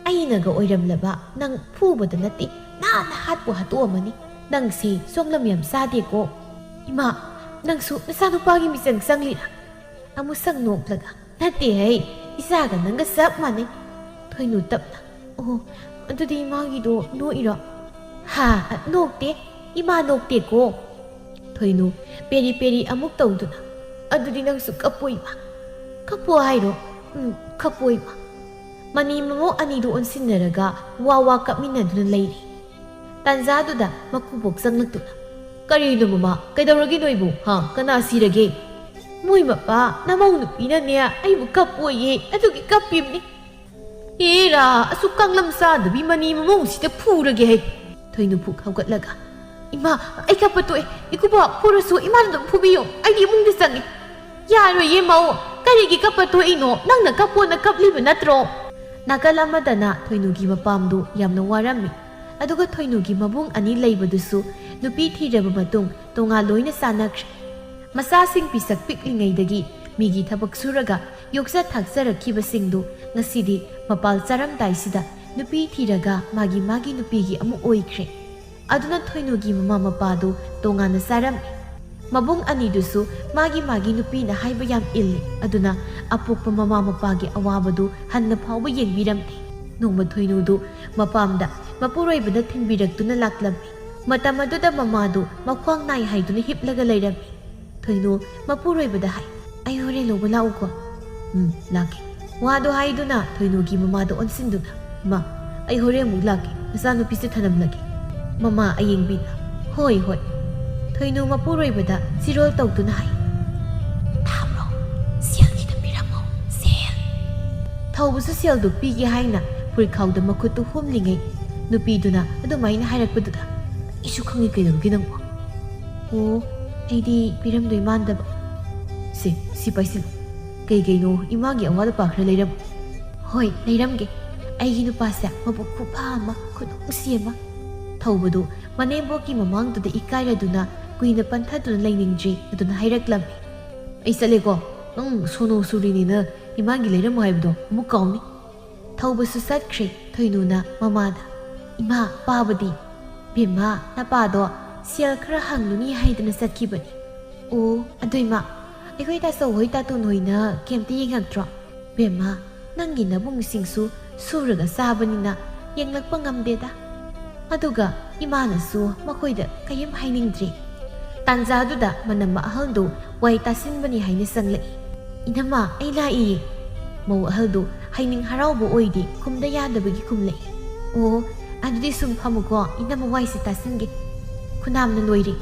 ꯑꯩꯅꯒ ꯑꯣꯏꯔꯝꯂꯕ ꯅꯪ ꯐꯨꯕꯗ ꯅꯠꯇꯦ, ꯅꯥꯟꯅ ꯍꯥꯠꯄꯨ ꯍꯥꯠꯇꯣꯛꯑꯝꯃꯅꯤ꯫ ꯅꯪꯁꯤ ꯁꯣꯝꯂꯝ ꯌꯥꯝ ꯆꯥꯗꯦꯀꯣ꯫" "ꯏꯃꯥ, ꯅꯪꯁꯨ ꯅꯆꯥꯅꯨꯄꯥꯒꯤ ꯃꯤꯆꯪ ꯆꯪꯂꯤꯔꯥ?" ꯑꯃꯨꯁꯪ ꯅꯣꯛꯂꯒ, "ꯅꯠꯇꯦꯍꯦ, ꯏꯆꯥꯒ ꯅꯪꯒ ꯆꯞ ꯃꯥꯟꯅꯩ꯫" ꯊꯣꯏꯅꯨ ꯇꯞꯅ, "ꯑꯣ, ꯑꯗꯨꯗꯤ ꯏꯃꯥꯒꯤꯗꯣ ꯅꯣꯛꯏꯔꯣ?" "ꯍꯥ, ꯅꯣꯛꯇꯦ, ꯏꯃꯥ ꯅꯣꯛꯇꯦꯀꯣ꯫" ꯊꯣꯏꯅꯨ ꯄꯦꯔꯤ ꯄꯦꯔꯤ ꯑꯃꯨꯛ ꯇꯧꯗꯨꯅ, "ꯑꯗꯨꯗꯤ ꯅꯪꯁꯨ ꯀꯞꯄꯣ ꯏꯃꯥ꯫" "ꯀꯞꯄꯣ ꯍꯥꯏꯔꯣ?" "ꯎꯝ, ꯀꯞꯄꯣ ꯏꯃꯥ꯫" ꯃꯅꯤ ꯃꯃꯧ ꯑꯅꯤꯗꯨ ꯑꯣꯟꯁꯤꯟꯅꯔꯒ ꯋꯥ ꯋꯥ ꯀꯞꯃꯤꯟꯅꯗꯨꯅ ꯂꯩꯔꯤ꯫ ꯇꯥꯟꯖꯥꯗꯨꯗ ꯃꯀꯨꯕꯣꯛ ꯆꯪꯂꯛꯇꯨꯅ, "ꯀꯔꯤꯅꯣ ꯃꯃꯥ? ꯀꯩꯗꯧꯔꯒꯦ ꯅꯣꯏꯕꯨ? ꯍꯥ? ꯀꯅꯥ ꯁꯤꯔꯒꯦ?" "ꯃꯣꯏ ꯃꯄꯥ, ꯅꯃꯧ ꯅꯨꯄꯤꯅꯅꯦ ꯑꯩꯕꯨ ꯀꯞꯄꯣꯌꯦ, ꯑꯗꯨꯒꯤ ꯀꯞꯄꯤꯕꯅꯤ꯫" "ꯍꯦꯔꯥ, ꯑꯁꯨꯛ ꯀꯥꯡꯂꯝ ꯆꯥꯗꯕꯤ ꯃꯅꯤ ꯃꯃꯧꯁꯤꯗ ꯐꯨꯔꯒꯦ ꯍꯩ꯫" ꯊꯣꯏꯅꯨ ꯐꯨꯛ ꯍꯧꯒꯠꯂꯒ, "ꯏꯃꯥ, ꯑꯩ ꯀꯞꯄ ꯇꯣꯛꯑꯦ꯫ ꯏꯀꯨꯕꯣꯛ, ꯐꯨꯔꯁꯨ ꯏꯃꯥꯅ ꯑꯗꯨꯝ ꯐꯨꯕꯤꯌꯣ꯫ ꯑꯩꯗꯤ ꯏꯃꯨꯡꯗ ꯆꯪꯉꯦ꯫" "ꯌꯥꯔꯣꯏꯌꯦ ꯃꯧ, ꯀꯔꯤꯒꯤ ꯀꯞꯄ ꯇꯣꯛꯏꯅꯣ? ꯅꯪꯅ ꯀꯞꯄꯣꯅ ꯀꯞꯂꯤꯕ ꯅꯠꯇ꯭ꯔꯣ?" ꯅꯥꯀꯜ ꯑꯃꯗꯅ ꯊꯣꯏꯅꯨꯒꯤ ꯃꯄꯥꯝꯗꯨ ꯌꯥꯝꯅ ꯋꯥꯔꯝꯃꯤ꯫ ꯑꯗꯨꯒ ꯊꯣꯏꯅꯨꯒꯤ ꯃꯕꯨꯡ ꯑꯅꯤ ꯂꯩꯕꯗꯨꯁꯨ ꯅꯨꯄꯤ ꯊꯤꯔꯕ ꯃꯇꯨꯡ ꯇꯣꯉꯥꯟ ꯂꯣꯏꯅ ꯆꯥꯟꯅꯈ꯭ꯔꯦ꯫ ꯃꯆꯥꯁꯤꯡ ꯄꯤꯁꯛ ꯄꯤꯛꯂꯤꯉꯩꯗꯒꯤ ꯃꯤꯒꯤ ꯊꯕꯛ ꯁꯨꯔꯒ ꯌꯣꯛꯆ ꯊꯥꯛꯆꯔꯛꯈꯤꯕꯁꯤꯡꯗꯨ ꯉꯁꯤꯗꯤ ꯃꯄꯥꯜ ꯆꯥꯔꯝꯗꯥꯏꯁꯤꯗ ꯅꯨꯄꯤ ꯊꯤꯔꯒ ꯃꯥꯒꯤ ꯃꯥꯒꯤ ꯅꯨꯄꯤꯒꯤ ꯑꯃꯨꯛ ꯑꯣꯏꯈ꯭ꯔꯦ꯫ ꯑꯗꯨꯅ ꯊꯣꯏꯅꯨꯒꯤ ꯃꯃꯥ ꯃꯄꯥꯗꯨ ꯇꯣꯉꯥꯟꯅ ꯆꯥꯔꯝꯃꯤ꯫ ꯃꯕꯨꯡ ꯑꯅꯤꯗꯨꯁꯨ ꯃꯥꯒꯤ ꯃꯥꯒꯤ ꯅꯨꯄꯤꯅ ꯍꯥꯏꯕ ꯌꯥꯝ ꯏꯜꯂꯤ꯫ ꯑꯗꯨꯅ ꯑꯄꯣꯛꯄ ꯃꯃꯥ ꯃꯄꯥꯒꯤ ꯑꯋꯥꯕꯗꯨ ꯍꯟꯅ ꯐꯥꯎꯕ ꯌꯦꯡꯕꯤꯔꯝꯗꯦ꯫ ꯅꯣꯡꯃ ꯊꯣꯏꯅꯨꯗꯨ ꯃꯄꯥꯝꯗ ꯃꯄꯨꯔꯣꯏꯕꯅ ꯊꯤꯟꯕꯤꯔꯛꯇꯨꯅ ꯂꯥꯛꯂꯝꯃꯤ꯫ ꯃꯇꯝ ꯑꯗꯨꯗ ꯃꯃꯥꯗꯨ ꯃꯈ꯭ꯋꯥꯡ ꯅꯥꯏ ꯍꯥꯏꯗꯨꯅ ꯍꯤꯞꯂꯒ ꯂꯩꯔꯝꯃꯤ꯫ ꯊꯣꯏꯅꯨ ꯃꯄꯨꯔꯣꯏꯕꯗ ꯍꯥꯏ, "ꯑꯩ ꯍꯣꯔꯦꯟ ꯂꯧꯕ ꯂꯥꯛꯎꯀꯣ?" "ꯎꯝ, ꯂꯥꯛꯀꯦ꯫" ꯋꯥꯗꯨ ꯍꯥꯏꯗꯨꯅ ꯊꯣꯏꯅꯨꯒꯤ ꯃꯃꯥꯗ ꯑꯣꯟꯁꯤꯟꯗꯨꯅ, "ꯃꯥ, ꯑꯩ ꯍꯣꯔꯦꯟ ꯑꯃꯨꯛ ꯂꯥꯛꯀꯦ, ꯅꯆꯥꯅꯨꯄꯤꯁꯦ ꯊꯅꯝꯂꯒꯦ꯫" ꯃꯃꯥ ꯑꯌꯦꯡꯕꯤꯅ, "ꯍꯣꯏ, ꯍꯣꯏ꯫" ꯊꯣꯏꯅꯨ ꯃꯄꯨꯔꯣꯏꯕꯗ ꯆꯤꯔꯣꯜ ꯇꯧꯗꯨꯅ ꯍꯥꯏ, "ꯇꯥꯕ꯭ꯔꯣ? ꯁꯦꯜ ꯈꯤꯇ ꯄꯤꯔꯝꯃꯣ, ꯁꯦꯜ꯫" ꯊꯧꯕꯁꯨ ꯁꯦꯜꯗꯨ ꯄꯤꯒꯦ ꯍꯥꯏꯅ ꯐꯨꯔꯤꯠꯈꯥꯎꯗ ꯃꯈꯨꯠꯇꯨ ꯍꯨꯝꯂꯤꯉꯩ, ꯅꯨꯄꯤꯗꯨꯅ ꯑꯗꯨꯃꯥꯏꯅ ꯍꯥꯏꯔꯛꯄꯗꯨꯗ ꯑꯩꯁꯨ ꯈꯪꯉꯤ꯫ "ꯀꯩꯗꯧꯔꯒꯦ ꯅꯪꯕꯣ?" "ꯑꯣ, ꯑꯩꯗꯤ ꯄꯤꯔꯝꯗꯣꯏ ꯃꯥꯟꯗꯕ꯫" "ꯁꯦ, ꯁꯤ ꯄꯥꯏꯁꯤꯜꯂꯨ꯫ ꯀꯩ ꯀꯩꯅꯣ ꯏꯃꯥꯒꯤ ꯑꯋꯥꯠ ꯑꯄꯥ ꯈꯔ ꯂꯩꯔꯝꯃꯨ꯫" "ꯍꯣꯏ, ꯂꯩꯔꯝꯒꯦ꯫ ꯑꯩꯒꯤ ꯅꯨꯄꯥꯁꯦ ꯃꯕꯨꯛ ꯈꯨꯐ ꯑꯃ, ꯈꯨꯅꯨꯡꯁꯤ ꯑꯃ꯫" ꯊꯧꯕꯗꯨ ꯃꯅꯦꯝꯕꯣꯛꯀꯤ ꯃꯃꯥꯡꯗꯨꯗ ꯏꯀꯥꯏꯔꯗꯨꯅ ꯀꯨꯏꯅ ꯄꯟꯊꯗꯨꯅ ꯂꯩꯅꯤꯡꯗ꯭ꯔꯤ ꯑꯗꯨꯅ ꯍꯥꯏꯔꯛꯂꯝꯃꯤ, "ꯑꯩ ꯆꯠꯂꯦꯀꯣ꯫ ꯅꯪ ꯁꯣꯅꯣ ꯁꯨꯔꯤꯅꯤꯅ ꯏꯃꯥꯒꯤ ꯂꯩꯔꯝꯃꯨ ꯍꯥꯏꯕꯗꯣ ꯑꯃꯨꯛ ꯀꯥꯎꯅꯤ꯫" ꯊꯧꯕꯁꯨ ꯆꯠꯈ꯭ꯔꯦ꯫ ꯊꯣꯏꯅꯨꯅ ꯃꯃꯥꯗ, "ꯏꯃꯥ, ꯄꯥꯕꯗꯤ?" "ꯕꯦꯝꯃ, ꯅꯄꯥꯗꯣ ꯁꯦꯜ ꯈꯔ ꯍꯪꯂꯨꯅꯤ ꯍꯥꯏꯗꯅ ꯆꯠꯈꯤꯕꯅꯤ꯫" "ꯑꯣ, ꯑꯗꯨ ꯏꯃꯥ, ꯑꯩꯈꯣꯏ ꯇꯥꯆꯧ ꯍꯣꯏ ꯇꯥꯇꯣꯟ ꯍꯣꯏꯅ ꯀꯩꯝꯇ ꯌꯦꯡꯉꯛꯇ꯭ꯔꯣ?" "ꯕꯦꯝꯃ, ꯅꯪꯒꯤ ꯅꯕꯨꯡꯁꯤꯡꯁꯨ ꯁꯨꯔꯒ ꯆꯥꯕꯅꯤꯅ ꯌꯦꯡꯂꯛꯄ ꯉꯝꯗꯦꯗ꯫ ꯑꯗꯨꯒ ꯏꯃꯥꯅꯁꯨ ꯃꯈꯣꯏꯗ ꯀꯔꯤꯝ ꯍꯥꯏꯅꯤꯡꯗ꯭ꯔꯤ꯫" ꯇꯥꯟꯖꯥꯗꯨꯗ ꯃꯅꯝꯃ ꯑꯍꯜꯗꯨ ꯋꯥꯏ ꯇꯥꯁꯤꯟꯕꯅꯤ ꯍꯥꯏꯅ ꯆꯪꯂꯛꯏ꯫ "ꯏꯅꯝꯃ, ꯑꯩ ꯂꯥꯛꯏꯌꯦ꯫" ꯃꯧ ꯑꯍꯜꯗꯨ ꯍꯩꯅꯤꯡ ꯍꯔꯥꯎꯕ ꯑꯣꯏꯗꯦ, ꯈꯨꯝꯗ ꯌꯥꯗꯕꯒꯤ ꯈꯨꯝꯂꯛꯏ꯫ "ꯑꯣ, ꯑꯗꯨꯗꯤ ꯁꯨꯝ ꯐꯝꯃꯨꯀꯣ, ꯏꯅꯝꯃ ꯋꯥꯏꯁꯦ ꯇꯥꯁꯤꯟꯒꯦ꯫" ꯈꯨꯅꯥꯝꯅ ꯂꯣꯏꯔꯦ꯫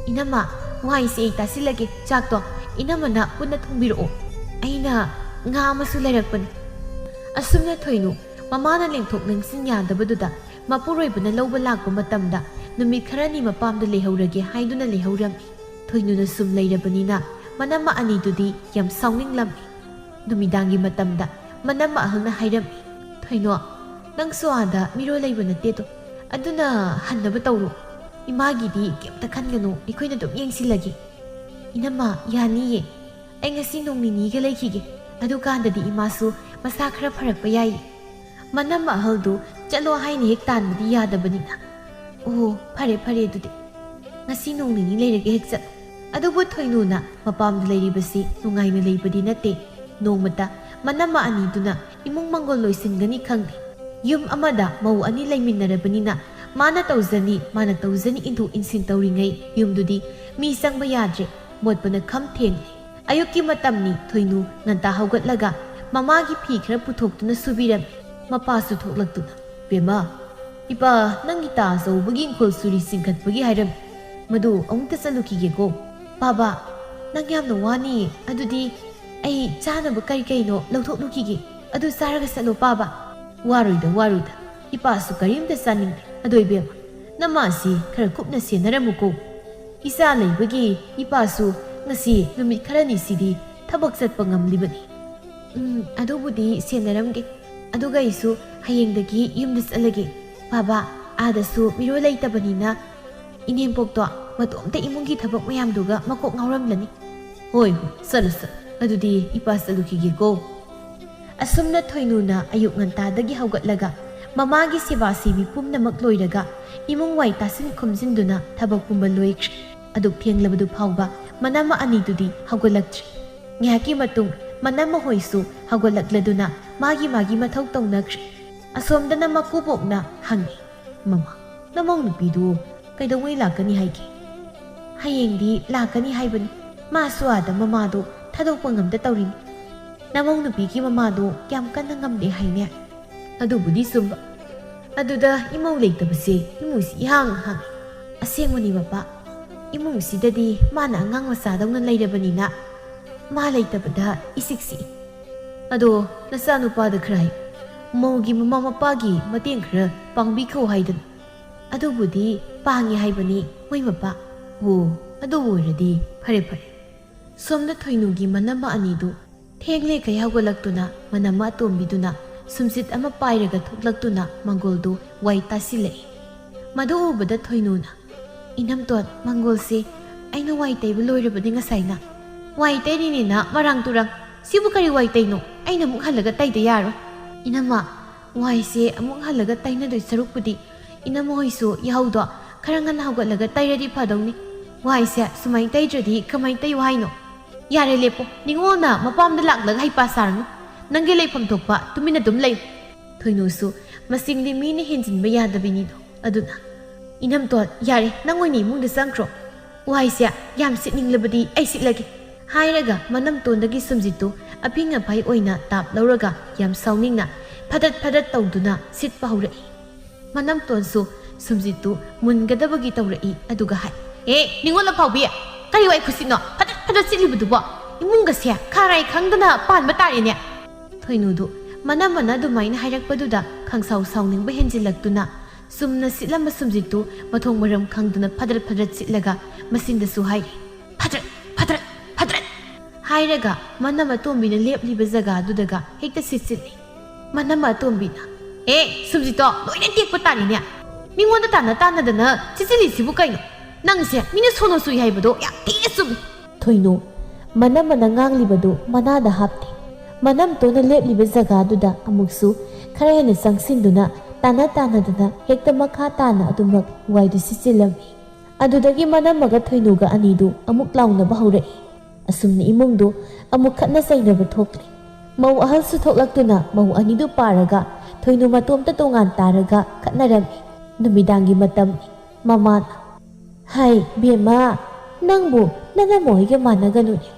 "ꯏꯅꯝꯃ, ꯋꯥꯏꯁꯦ ꯑꯩ ꯇꯥꯁꯤꯜꯂꯒꯦ, ꯆꯥꯛꯇꯣ ꯏꯅꯝꯃꯅ ꯄꯨꯟꯅ ꯊꯣꯡꯕꯤꯔꯛꯑꯣ꯫ ꯑꯩꯅ ꯉꯥ ꯑꯃꯁꯨ ꯂꯩꯔꯛꯄꯅꯤ꯫" ꯑꯁꯨꯝꯅ ꯊꯣꯏꯅꯨ ꯃꯃꯥꯅ ꯂꯦꯡꯊꯣꯛ ꯂꯦꯡꯁꯤꯟ ꯌꯥꯗꯕꯗꯨꯗ ꯃꯄꯨꯔꯣꯏꯕꯅ ꯂꯧꯕ ꯂꯥꯛꯄ ꯃꯇꯝꯗ ꯅꯨꯃꯤꯠ ꯈꯔꯅꯤ ꯃꯄꯥꯝꯗ ꯂꯩꯍꯧꯔꯒꯦ ꯍꯥꯏꯗꯨꯅ ꯂꯩꯍꯧꯔꯝꯃꯤ꯫ ꯊꯣꯏꯅꯨꯅ ꯁꯨꯝ ꯂꯩꯔꯕꯅꯤꯅ ꯃꯅꯝꯃ ꯑꯅꯤꯗꯨꯗꯤ ꯌꯥꯝ ꯁꯥꯎꯅꯤꯡꯂꯝꯃꯤ꯫ ꯅꯨꯃꯤꯗꯥꯡꯒꯤ ꯃꯇꯝꯗ ꯃꯅꯝꯃ ꯑꯍꯜꯅ ꯍꯥꯏꯔꯝꯃꯤ, "ꯊꯣꯏꯅꯣ, ꯅꯪꯁꯨ ꯑꯥꯗ ꯃꯤꯔꯣꯜ ꯂꯩꯕ ꯅꯠꯇꯦꯗꯣ, ꯑꯗꯨꯅ ꯍꯟꯅꯕ ꯇꯧꯔꯣ꯫ ꯏꯃꯥꯒꯤꯗꯤ ꯀꯩꯝꯇ ꯈꯟꯒꯅꯨ, ꯑꯩꯈꯣꯏꯅ ꯑꯗꯨꯝ ꯌꯦꯡꯁꯤꯜꯂꯒꯦ꯫" "ꯏꯅꯝꯃ, ꯌꯥꯅꯤꯌꯦ꯫ ꯑꯩ ꯉꯁꯤ ꯅꯣꯡ ꯅꯤꯅꯤꯒ ꯂꯩꯈꯤꯒꯦ꯫ ꯑꯗꯨꯀꯥꯟꯗꯗꯤ ꯏꯃꯥꯁꯨ ꯃꯁꯥ ꯈꯔ ꯐꯔꯛꯄ ꯌꯥꯏꯌꯦ꯫" ꯃꯅꯝꯃ ꯑꯍꯜꯗꯨ ꯆꯠꯂꯣ ꯍꯥꯏꯅ ꯍꯦꯛ ꯇꯥꯟꯕꯗꯤ ꯌꯥꯗꯕꯅꯤꯅ꯫ "ꯑꯣ, ꯐꯔꯦ, ꯐꯔꯦ ꯑꯗꯨꯗꯤ꯫ ꯉꯁꯤ ꯅꯣꯡ ꯅꯤꯅꯤ ꯂꯩꯔꯒ ꯍꯦꯛ ꯆꯠꯂꯣ꯫" ꯑꯗꯨꯕꯨ ꯊꯣꯏꯅꯨꯅ ꯃꯄꯥꯝꯗ ꯂꯩꯔꯤꯕꯁꯤ ꯅꯨꯡꯉꯥꯏꯅ ꯂꯩꯕꯗꯤ ꯅꯠꯇꯦ꯫ ꯅꯣꯡꯃꯇ ꯃꯅꯝꯃ ꯑꯅꯤꯗꯨꯅ ꯏꯃꯨꯡ ꯃꯪꯒꯣꯜ ꯂꯣꯏꯁꯤꯟꯒꯅꯤ ꯈꯪꯗꯦ꯫ ꯌꯨꯝ ꯑꯃꯗ ꯃꯧ ꯑꯅꯤ ꯂꯩꯃꯤꯟꯅꯔꯕꯅꯤꯅ ꯃꯥꯅ ꯇꯧꯖꯅꯤ, ꯃꯥꯅ ꯇꯧꯖꯅꯤ ꯏꯟꯊꯣꯛ ꯏꯟꯁꯤꯟ ꯇꯧꯔꯤꯉꯩ ꯌꯨꯝꯗꯨꯗꯤ ꯃꯤ ꯆꯪꯕ ꯌꯥꯗ꯭ꯔꯦ, ꯃꯣꯠꯄꯅ ꯈꯝ ꯊꯦꯡꯂꯦ꯫ ꯑꯌꯨꯛꯀꯤ ꯃꯇꯝꯅꯤ꯫ ꯊꯣꯏꯅꯨ ꯉꯟꯇꯥ ꯍꯧꯒꯠꯂꯒ ꯃꯃꯥꯒꯤ ꯐꯤ ꯈꯔ ꯄꯨꯊꯣꯛꯇꯨꯅ ꯁꯨꯕꯤꯔꯝꯃꯤ꯫ ꯃꯄꯥꯁꯨ ꯊꯣꯛꯂꯛꯇꯨꯅ, "ꯕꯦꯝꯃ, ꯏꯄꯥ ꯅꯪꯒꯤ ꯇꯥ ꯑꯆꯧꯕꯒꯤ ꯏꯪꯈꯣꯜ ꯁꯨꯔꯤ ꯆꯤꯡꯈꯠꯄꯒꯤ ꯍꯥꯏꯔꯝꯃꯤ, ꯃꯗꯨ ꯑꯃꯨꯛꯇ ꯆꯠꯂꯨꯈꯤꯒꯦꯀꯣ꯫ ꯄꯥꯕ, ꯅꯪ ꯌꯥꯝꯅ ꯋꯥꯅꯤꯌꯦ, ꯑꯗꯨꯗꯤ ꯑꯩ ꯆꯥꯅꯕ ꯀꯔꯤ ꯀꯩꯅꯣ ꯂꯧꯊꯣꯛꯂꯨꯈꯤꯒꯦ, ꯑꯗꯨ ꯆꯥꯔꯒ ꯆꯠꯂꯣ ꯄꯥꯕ꯫" "ꯋꯥꯔꯣꯏꯗ, ꯋꯥꯔꯣꯏꯗ, ꯏꯄꯥꯁꯨ ꯀꯔꯤꯝꯇ ꯆꯥꯅꯤꯡꯗꯦ꯫ ꯑꯗꯣ ꯏꯕꯦꯝꯃ, ꯅꯃꯥꯁꯤ ꯈꯔ ꯀꯨꯞꯅ ꯁꯦꯟꯅꯔꯝꯃꯨꯀꯣ꯫ ꯏꯆꯥ ꯂꯩꯕꯒꯤ ꯏꯄꯥꯁꯨ ꯉꯁꯤ ꯅꯨꯃꯤꯠ ꯈꯔꯅꯤꯁꯤꯗꯤ ꯊꯕꯛ ꯆꯠꯄ ꯉꯝꯂꯤꯕꯅꯤ꯫" "ꯎꯝ, ꯑꯗꯨꯕꯨꯗꯤ ꯁꯦꯟꯅꯔꯝꯒꯦ꯫ ꯑꯗꯨꯒ ꯑꯩꯁꯨ ꯍꯌꯦꯡꯗꯒꯤ ꯌꯨꯝꯗ ꯆꯠꯂꯒꯦ꯫ ꯄꯥꯕ, ꯑꯥꯗꯁꯨ ꯃꯤꯔꯣꯜ ꯂꯩꯇꯕꯅꯤꯅ ꯏꯅꯦꯝꯄꯣꯛꯇꯣ ꯃꯇꯣꯝꯇ ꯏꯃꯨꯡꯒꯤ ꯊꯕꯛ ꯃꯌꯥꯝꯗꯨꯒ ꯃꯀꯣꯛ ꯉꯥꯎꯔꯝꯂꯅꯤ꯫" "ꯍꯣꯏ, ꯍꯣꯏ, ꯆꯠꯂꯨ, ꯆꯠꯂꯨ꯫ ꯑꯗꯨꯗꯤ ꯏꯄꯥ ꯆꯠꯂꯨꯈꯤꯒꯦꯀꯣ꯫" ꯑꯁꯨꯝꯅ ꯊꯣꯏꯅꯨꯅ ꯑꯌꯨꯛ ꯉꯟꯇꯥꯗꯒꯤ ꯍꯧꯒꯠꯂꯒ ꯃꯃꯥꯒꯤ ꯁꯦꯕꯥ ꯁꯤꯕꯤ ꯄꯨꯝꯅꯃꯛ ꯂꯣꯏꯔꯒ ꯏꯃꯨꯡ ꯋꯥꯏ ꯇꯥꯁꯤꯟ ꯈꯣꯝꯖꯤꯟꯗꯨꯅ ꯊꯕꯛ ꯄꯨꯝꯕ ꯂꯣꯏꯈ꯭ꯔꯦ꯫ ꯑꯗꯨꯛ ꯊꯦꯡꯂꯕꯗꯨ ꯐꯥꯎꯕ ꯃꯅꯝꯃ ꯑꯅꯤꯗꯨꯗꯤ ꯍꯧꯒꯠꯂꯛꯇ꯭ꯔꯤ꯫ ꯉꯥꯏꯍꯥꯛꯀꯤ ꯃꯇꯨꯡ ꯃꯅꯝꯃ ꯍꯣꯏꯁꯨ ꯍꯧꯒꯠꯂꯛꯂꯗꯨꯅ ꯃꯥꯒꯤ ꯃꯥꯒꯤ ꯃꯊꯧ ꯇꯧꯅꯈ꯭ꯔꯦ꯫ ꯑꯁꯣꯝꯗꯅ ꯃꯀꯨꯕꯣꯛꯅ ꯍꯪꯉꯤ, "ꯃꯃꯥ, ꯅꯃꯧ ꯅꯨꯄꯤꯗꯨ ꯀꯩꯗꯧꯉꯩ ꯂꯥꯛꯀꯅꯤ ꯍꯥꯏꯒꯦ?" "ꯍꯌꯦꯡꯗꯤ ꯂꯥꯛꯀꯅꯤ ꯍꯥꯏꯕꯅꯤ꯫ ꯃꯥꯁꯨ ꯑꯥꯗ ꯃꯃꯥꯗꯣ ꯊꯥꯗꯣꯛꯄ ꯉꯝꯗ ꯇꯧꯔꯤꯅꯤ꯫ ꯅꯃꯧ ꯅꯨꯄꯤꯒꯤ ꯃꯃꯥꯗꯣ ꯌꯥꯝ ꯀꯟꯅ ꯉꯝꯗꯦ ꯍꯥꯏꯅꯦ꯫" "ꯑꯗꯨꯕꯨꯗꯤ ꯆꯨꯝꯕ꯫ ꯑꯗꯨꯗ ꯏꯃꯧ ꯂꯩꯇꯕꯁꯦ ꯏꯃꯨꯡꯁꯤ ꯏꯍꯥꯡ ꯍꯥꯡꯉꯤ꯫" "ꯑꯁꯦꯡꯕꯅꯤ ꯃꯄꯥ, ꯏꯃꯨꯡꯁꯤꯗꯗꯤ ꯃꯥꯅ ꯑꯉꯥꯡ ꯃꯆꯥꯗꯧꯅ ꯂꯩꯔꯕꯅꯤꯅ ꯃꯥ ꯂꯩꯇꯕꯗ ꯏꯆꯤꯛ ꯆꯤꯛꯏ꯫ ꯑꯗꯣ ꯅꯆꯥꯅꯨꯄꯥꯗ ꯈꯔ ꯍꯥꯏ, ꯃꯧꯒꯤ ꯃꯃꯥ ꯃꯄꯥꯒꯤ ꯃꯇꯦꯡ ꯈꯔ ꯄꯥꯡꯕꯤꯈꯣ ꯍꯥꯏꯗꯅ꯫" "ꯑꯗꯨꯕꯨꯗꯤ ꯄꯥꯡꯉꯤ ꯍꯥꯏꯕꯅꯤ ꯃꯣꯏ ꯃꯄꯥ꯫" "ꯑꯣ, ꯑꯗꯨ ꯑꯣꯏꯔꯗꯤ ꯐꯔꯦ ꯐꯔꯦ꯫" ꯁꯣꯝꯗ ꯊꯣꯏꯅꯨꯒꯤ ꯃꯅꯝꯃ ꯑꯅꯤꯗꯨ ꯊꯦꯡꯂꯦ ꯀꯩ ꯍꯧꯒꯠꯂꯛꯇꯨꯅ ꯃꯅꯝꯃ ꯑꯇꯣꯝꯕꯤꯗꯨꯅ ꯁꯨꯝꯆꯤꯠ ꯑꯃ ꯄꯥꯏꯔꯒ ꯊꯣꯛꯂꯛꯇꯨꯅ ꯃꯪꯒꯣꯜꯗꯨ ꯋꯥꯏ ꯇꯥꯁꯤꯜꯂꯛꯏ꯫ ꯃꯗꯨ ꯎꯕꯗ ꯊꯣꯏꯅꯨꯅ, "ꯏꯅꯝꯇꯣꯟ, ꯃꯪꯒꯣꯜꯁꯦ ꯑꯩꯅ ꯋꯥꯏ ꯇꯩꯕ ꯂꯣꯏꯔꯕꯅꯤ ꯉꯁꯥꯏꯅ꯫" "ꯋꯥꯏ ꯇꯩꯔꯤꯅꯤꯅ ꯃꯔꯥꯡ ꯇꯨꯔꯥꯡ꯫ ꯁꯤꯕꯨ ꯀꯔꯤ ꯋꯥꯏ ꯇꯩꯅꯣ? ꯑꯩꯅ ꯑꯃꯨꯛ ꯍꯜꯂꯒ ꯇꯩꯗ ꯌꯥꯔꯣꯏ꯫" "ꯏꯅꯝꯃ, ꯋꯥꯏꯁꯦ ꯑꯃꯨꯛ ꯍꯜꯂꯒ ꯇꯩꯅꯗꯣꯏ ꯁꯔꯨꯛꯄꯨꯗꯤ ꯏꯅꯝꯃ ꯍꯣꯏꯁꯨ ꯌꯥꯍꯧꯗꯣ ꯈꯔ ꯉꯟꯅ ꯍꯧꯒꯠꯂꯒ ꯇꯩꯔꯗꯤ ꯐꯗꯧꯅꯤ꯫ ꯋꯥꯏꯁꯦ ꯁꯨꯃꯥꯏꯅ ꯇꯩꯗ꯭ꯔꯗꯤ ꯀꯃꯥꯏꯅ ꯇꯩꯌꯨ ꯍꯥꯏꯅꯣ? ꯌꯥꯔꯦ, ꯂꯦꯞꯄꯣ꯫ ꯅꯤꯉꯣꯜꯅ ꯃꯄꯥꯝꯗ ꯂꯥꯛꯂꯒ ꯍꯩꯄꯥ ꯁꯥꯔꯅꯨ꯫ ꯅꯪꯒꯤ ꯂꯩꯐꯝ ꯊꯣꯛꯄ ꯇꯨꯃꯤꯟꯅ ꯑꯗꯨꯝ ꯂꯩꯌꯨ꯫" ꯊꯣꯏꯅꯨꯁꯨ ꯃꯁꯤꯡꯗꯤ ꯃꯤꯅ ꯍꯦꯟꯖꯤꯟꯕ ꯌꯥꯗꯕꯤꯅꯤꯗꯣ꯫ ꯑꯗꯨꯅ, "ꯏꯅꯝꯇꯣꯟ, ꯌꯥꯔꯦ, ꯅꯪ ꯑꯣꯏꯅ ꯏꯃꯨꯡꯗ ꯆꯪꯈ꯭ꯔꯣ꯫ ꯋꯥꯏꯁꯦ ꯌꯥꯝ ꯁꯤꯠꯅꯤꯡꯂꯕꯗꯤ ꯑꯩ ꯁꯤꯠꯂꯒꯦ," ꯍꯥꯏꯔꯒ ꯃꯅꯝꯇꯣꯟꯗꯒꯤ ꯁꯨꯝꯖꯤꯠꯇꯨ ꯑꯐꯤꯡ ꯑꯐꯥꯏ ꯑꯣꯏꯅ ꯇꯥꯞ ꯂꯧꯔꯒ ꯌꯥꯝ ꯁꯥꯎꯅꯤꯡꯅ ꯐꯗꯠ ꯐꯗꯠ ꯇꯧꯗꯨꯅ ꯁꯤꯠꯄ ꯍꯧꯔꯛꯏ꯫ ꯃꯅꯝꯇꯣꯟꯁꯨ ꯁꯨꯝꯖꯤꯠꯇꯨ ꯃꯨꯟꯒꯗꯕꯒꯤ ꯇꯧꯔꯛꯏ, ꯑꯗꯨꯒ ꯍꯥꯏ, "ꯑꯦ, ꯅꯤꯉꯣꯜ ꯑꯐꯥꯎꯕꯤ, ꯀꯔꯤ ꯋꯥꯏ ꯈꯨꯁꯤꯠꯅꯣ ꯐꯗꯠ ꯐꯗꯠ ꯁꯤꯠꯂꯤꯕꯗꯨꯕꯣ? ꯏꯃꯨꯡꯒꯁꯦ ꯈꯥꯔꯥꯏ ꯈꯪꯗꯅ ꯄꯥꯟꯕ ꯇꯥꯔꯦꯅꯦ!" ꯊꯣꯏꯅꯨꯗꯨ ꯃꯅꯝꯃꯅ ꯑꯗꯨꯃꯥꯏꯅ ꯍꯥꯏꯔꯛꯄꯗꯨꯗ ꯈꯪꯁꯥꯎ ꯁꯥꯎꯅꯤꯡꯕ ꯍꯦꯟꯖꯤꯜꯂꯛꯇꯨꯅ ꯆꯨꯝꯅ ꯁꯤꯠꯂꯝꯕ ꯁꯨꯝꯖꯤꯠꯇꯨ ꯃꯊꯣꯡ ꯃꯔꯝ ꯈꯪꯗꯅ ꯐꯗ꯭ꯔꯠ ꯐꯗ꯭ꯔꯠ ꯁꯤꯠꯂꯒ ꯃꯆꯤꯟꯗꯁꯨ ꯍꯥꯏꯔꯤ, "ꯐꯗ꯭ꯔꯠ, ꯐꯗ꯭ꯔꯠ, ꯐꯗ꯭ꯔꯠ!" ꯍꯥꯏꯔꯒ ꯃꯅꯝ ꯑꯇꯣꯝꯕꯤꯅ ꯂꯦꯞꯂꯤꯕ ꯖꯒꯥꯗꯨꯗꯒ ꯍꯦꯛꯇ ꯁꯤꯠꯆꯤꯜꯂꯤ꯫ ꯃꯅꯝ ꯑꯇꯣꯝꯕꯤꯅ, "ꯑꯦ, ꯁꯨꯝꯖꯤꯠꯇꯣ ꯂꯣꯏꯅ ꯇꯦꯛꯄ ꯇꯥꯔꯦꯅꯦ! ꯃꯤꯉꯣꯟꯗ ꯇꯥꯟꯅ ꯇꯥꯟꯅꯗꯅ ꯁꯤꯠꯆꯤꯜꯂꯤꯁꯤꯕꯨ ꯀꯩꯅꯣ? ꯅꯪꯁꯦ ꯃꯤꯅ ꯁꯣꯟꯅ ꯁꯨꯏ ꯍꯥꯏꯕꯗꯣ ꯌꯥꯝ ꯊꯤꯅ ꯆꯨꯝꯃꯤ!" ꯊꯣꯏꯅꯨ ꯃꯅꯝꯃꯅ ꯉꯥꯡꯂꯤꯕꯗꯨ ꯃꯅꯥꯗ ꯍꯥꯞꯇꯦ꯫ ꯃꯅꯝꯇꯣꯟꯅ ꯂꯦꯞꯂꯤꯕ ꯖꯒꯥꯗꯨꯗ ꯑꯃꯨꯛꯁꯨ ꯈꯔ ꯍꯦꯟꯅ ꯆꯪꯁꯤꯟꯗꯨꯅ ꯇꯥꯟꯅ ꯇꯥꯟꯅꯗꯅ ꯍꯦꯛꯇ ꯃꯈꯥ ꯇꯥꯅ ꯑꯗꯨꯃꯛ ꯋꯥꯏꯗꯨ ꯁꯤꯠꯆꯤꯜꯂꯝꯃꯤ꯫ ꯑꯗꯨꯗꯒꯤ ꯃꯅꯝꯃꯒ ꯊꯣꯏꯅꯨꯒ ꯑꯅꯤꯗꯨ ꯑꯃꯨꯛ ꯂꯥꯎꯅꯕ ꯍꯧꯔꯛꯏ꯫ ꯑꯁꯨꯝꯅ ꯏꯃꯨꯡꯗꯨ ꯑꯃꯨꯛ ꯈꯠꯅ ꯆꯩꯅꯕ ꯊꯣꯛꯂꯦ꯫ ꯃꯧ ꯑꯍꯜꯁꯨ ꯊꯣꯛꯂꯛꯇꯨꯅ ꯃꯧ ꯑꯅꯤꯗꯨ ꯄꯥꯔꯒ ꯊꯣꯏꯅꯨ ꯃꯇꯣꯝꯇ ꯇꯣꯉꯥꯟ ꯇꯥꯔꯒ ꯈꯠꯅꯔꯝꯃꯤ꯫ ꯅꯨꯃꯤꯗꯥꯡꯒꯤ ꯃꯇꯝꯅꯤ꯫ ꯃꯃꯥꯅ, "ꯍꯥꯏ ꯕꯦꯝꯃ, ꯅꯪꯕꯨ ꯅꯅꯝꯃ ꯍꯣꯏꯒ ꯃꯥꯟꯅꯒꯅꯨꯅꯦ꯫